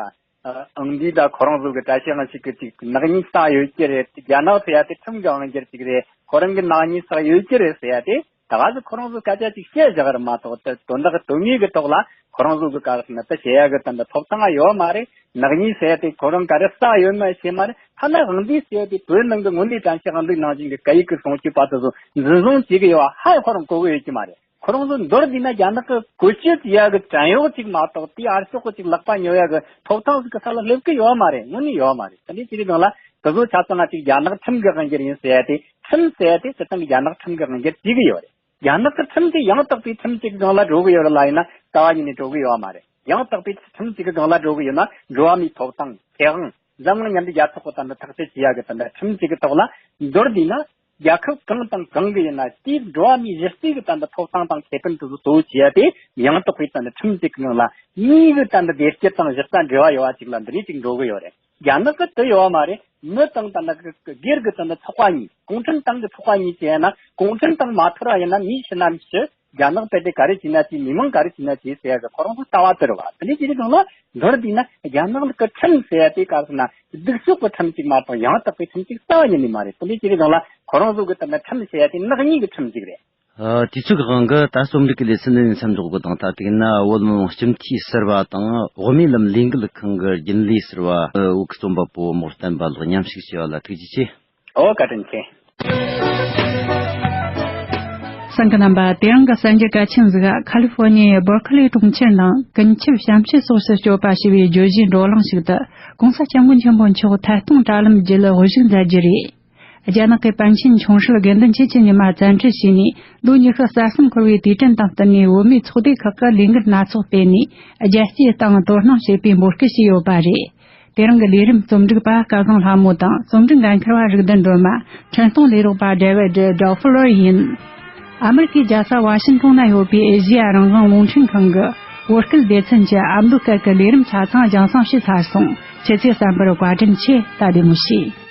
ཨང་འདི་ད་ཁོ་རང་ཚོ་གི་བཀྲ་ཤིས་དབང་ཕྱུག་གི་ཅིག་ནག་ཉེས་བསགས་ཡོད་ཀྱི་རེད། རྒྱ་ནག་ཟེར་ཡ་དེ་ཁྲིམས་ཀྱི་དབང་སྒྱུར་ཅིག་རེད། ཁོ་རང་གི་ནག་ཉེས་བསགས་ཡོད་ཀྱི་རེད་ཟེར་ཡ་དེ། ད་ག་ཟེ་ཁོ་རང་ཚོ་སྐད་ཆ་ཅིག་བཤད་བཞག་རེད་མ་གཏོགས། དེ་དོན་དག་དོན་དངོས་ཀྱི་ཐོག་ལ་ཁོ་རང་ཚོ་གི་ག་རེ་ཟེར་ན་དེ་བྱེད་ཡ་གི་ད་ལྟ་ཐོབ་ཐང་ཡོད་མ་རེད། ནག་ཉེས་ཟེར་ཡ་དེ་ཁོ་རང་ག་རེ་བསགས་ཡོད་མེད་ཤེས་མ་རེད། ཐ་ན་དབང་འདུས་ཟེར་ཡ་དེ་བོད་ནང་གི་དངོས་གནས་བཀྲ་ཤིས་དབང་འདུས་ནང་བཞིན་གྱི་སྐད་ཡིག་གི་སྲུང་སྐྱོབ་པ་དེ་ཚོ་འཛིན་བཟུང་བྱེད་ཀྱི་ཡོད་པ་ཧ་ཁོ་རང་གོ་གི་ཡོད་ཀྱི་མ་རེད། ཁོ་རང་ཚོ་མདོར་བསྡུས་ན་རྒྱ་ནག་གི་བཀོལ་སྤྱོད་བྱེད་ཡ་གི་བྲན་གཡོག་ཅིག་མ་གཏོགས། དེའི་ཨ་ཤོག་གི་ཅིག་ལག་པ་ཉོ་ཡ་གི་ཐོབ་ཐང་ཟིག་གི་ས་ལ་སླེབས་ཀྱི་ཡོད་མ་རེད། དངོས་གནས་ཡོད་མ་རེད། དེ་འདྲའི་ཅིག་གི་སྒང་ལ་དེ་ཚོ་ཆ་ཚང་ང་ཅིག་རྒྱ་ནག་ཁྲིམས་ཀྱི་དབང་སྒྱུར་ཡིན་ཟེར་ཡ་དེ། ཁྲིམས་ཟེར་ཡ་དེ་སྤྱིར་བཏང་གི་རྒྱ་ནག་ཁྲིམས་ཀྱི་དབང་སྒྱུར་བྱེད་ཀྱི་ཡོད་རེད། རྒྱ་ནག་གི་ཁྲིམས་དེ་ཡང་དག་པའི་ཁྲིམས་ཅིག་གི་སྒང་ལ་འགྲོ་གི་ཡོད་རེད་ལ་ཡིན་ན་རྩ་བ་ཉིད་ནས་འགྲོ་གི་ཡོད་མ་རེད། ཡང་དག་པའི་ཁྲིམས་ཅིག་གི་སྒང་ལ་འགྲོ་གི་ཡོད་ན། འགྲོ་བ་མིའི་ཐོབ་ཐང་ཁེ་དབང་འཛམ་གླིང་མཉམ་འབྲེལ་རྒྱལ་ཚོགས་ཀྱི་ད་ལྟ་ཐག་གཅོད་བྱེད་ཡ་གི་ད་ལྟ་ཁྲིམས་ཅིག་གི་ཐོག་ལ་མདོར་བསྡུས་ན། རྒྱལ་ཁབ་གང་དང་གང་གི་ཡིན་ན་དེའི་འགྲོ་བ་མིའི་གཞི་རྩའི་གི་ད་ལྟ་ཐོབ་ཐང་དང་ཁེ་ཕན་དེ་ཚོ་གཙོ་བོ་བྱས་ཏེ། ཡང་དག་པའི་ད་ལྟ་ཁྲིམས་ཅིག་གི་ནང་ལ་མིའི་གི་ད་ལྟ་བདེ་སྐྱིད་དང་གཞི་རྩ་འབྲེལ་བ་ཡོད་པ་ཅིག་ལ་འདི་འདྲའི་ཅིག་འགྲོ་གི་ཡོད་རེད། རྒྱ་ནག་གི་དེ་ཡོད་པ་མ་རེད། མི་དང་ད་ལྟ་གི་སྒེར་གི་ད་ལྟ་ཚོགས་པ་གཉིས། གུང་ཁྲན་ཏང་གི་ཚོགས་པ་གཉིས་བྱས་ན། གུང་ཁྲན་ཏང་མ་འཐོར་བ་ཡིན་ན་མི་ཤི་ན་མི་ཤི། རྒྱ་ནག་དཔེ་དེ་ག་རེ་བྱས་ན་བྱས། མི་མང་ག་རེ་བྱས་ན་བྱས་ཟེར་ཡ་གི་ཁོ་རང་ཚོ་ལྟ་བ་དེ་རེད་བ། དེ་འདྲའི་ཅིག་གི་སྒང་ལ་མདོར་བསྡུས་ན་རྒྱ་ནག་གི་ཁྲིམས་ཟེར་ཡ་དེ་ག་རེ་ཟེར་ན་སྡུག་ཕྱོགས་ཀྱི་ཁྲིམས་ཅིག་མ་གཏོགས་ཡང་དག་པའི་ཁྲིམས་ཅིག་རྩ་བ་ཉིད་ནས་མ་རེད། དེ་འདྲའི་ཅིག་གི་སྒང་ལ་ཁོ་རང་ཚོ་གི་ད་ལྟ་ཁྲིམས་ཟེར་ཡ་དེ་ནག་ཉེས་ཀྱི་ཁྲིམས་ཅིག་རེད། ཨ། དུས་ཚོད་ཀྱི་དབང་གིས་ད་རྩོམ་སྒྲིག་གི་ལས་ཚུལ་འདི་ནས་མཚམས་འཇོག་དགོས་དང་། ད་ཐེངས་ན་བོད་མི་མང་སྤྱི་འཐུས་ཟུར་པ་དང་། དབུ་མའི་ལམ་ལས་འགུལ་ཁང་གི་རྒྱུན་ལས་ཟུར་པ། ཨ། བོད་ཀྱི་རྩོམ་པ་པོ་མོ་བསྟན་པ་ལགས་མཉམ་ཞུགས་བྱས་པ་ལ་ཐུགས་རྗེ་ཆེ། ཨོ། བཀའ་དྲིན་ཆེ། གསན་མཁན་རྣམ་པ། དེ་རིང་གི་གསར་འགྱུར་གལ་ཆེན་ཟིག་ཁ་ལི་ཧྥོ་ནི་ཡའི་བར་ཁ་ལི་གྲོང་ཁྱེར་ནང་ཀུན་ཁྱབ་བྱམས་བརྩེ་སོགས་སུ་སྤྱོད་པ་ཞེས་པའི་བརྗོད་གཞིའི་བགྲོ་གླེང་ཞིག་ཏུ། ༸གོང་ས་༸སྐྱབས་མགོན་ཆེན་པོ་མཆོག་ཐད་གཏོང་དྲ་ལམ་བརྒྱུད་དབུ་བཞུགས་མཛད་རྒྱུ་རེད། རྒྱ་ནག་གི་པཎ་ཆེན་ཆུང་ཧྲིལ་དགེ་འདུན་ཆོས་ཀྱི་ཉི་མ་བཙན་ཁྲིད་བྱས་ནས་ལོ་ཉི་ཤུ་རྩ་གསུམ་འཁོར་བའི་དུས་དྲན་དང་བསྟུན་ནས། བོད་མིའི་ཚོགས་སྡེ་ཁག་གིས་ལས་འགུལ་སྣ་ཚོགས་སྤེལ་ནས་རྒྱལ་སྤྱིའི་སྟེང་དོ་སྣང་བྱེད་པའི་འབོད་སྐུལ་བྱས་ཡོད་པ་རེད། དེ་རིང་གི་ལས་རིམ་རྩོམ་སྒྲིག་པ་སྐལ་བཟང་ལྷ་མོ་དང་། རྩོམ་སྒྲིག་འགན་འཁུར་བ་རིག་ལྡན་སྒྲོལ་མ། འཕྲིན་གཏོང་ལས་རོགས་པ་ཌེ་ཝིཌ་ཌོ་ཕུ་ལར་ཡིན། ཨ་མི་རི་ཀའི་རྒྱལ་ས་ཝ་ཤིང་ཊོན་ན་ཡོད་པའི་ཨེ་ཤེ་ཡ་རང་དབང་རླུང་འཕྲིན་ཁང་གི་བོད་སྐད་སྡེ་ཚན་གྱི་ཨ་མདོ་སྐད་ཀྱི་ལས་རིམ་ཆ་ཚང་རྒྱང་སྲིང་བྱས་ཚར་སོང་། ཁྱེད་ཚོས་གསན་པར་བཀའ་དྲིན་ཆེ། ད་བདེ་མོ་བྱོས།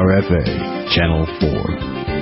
R F A, Channel four.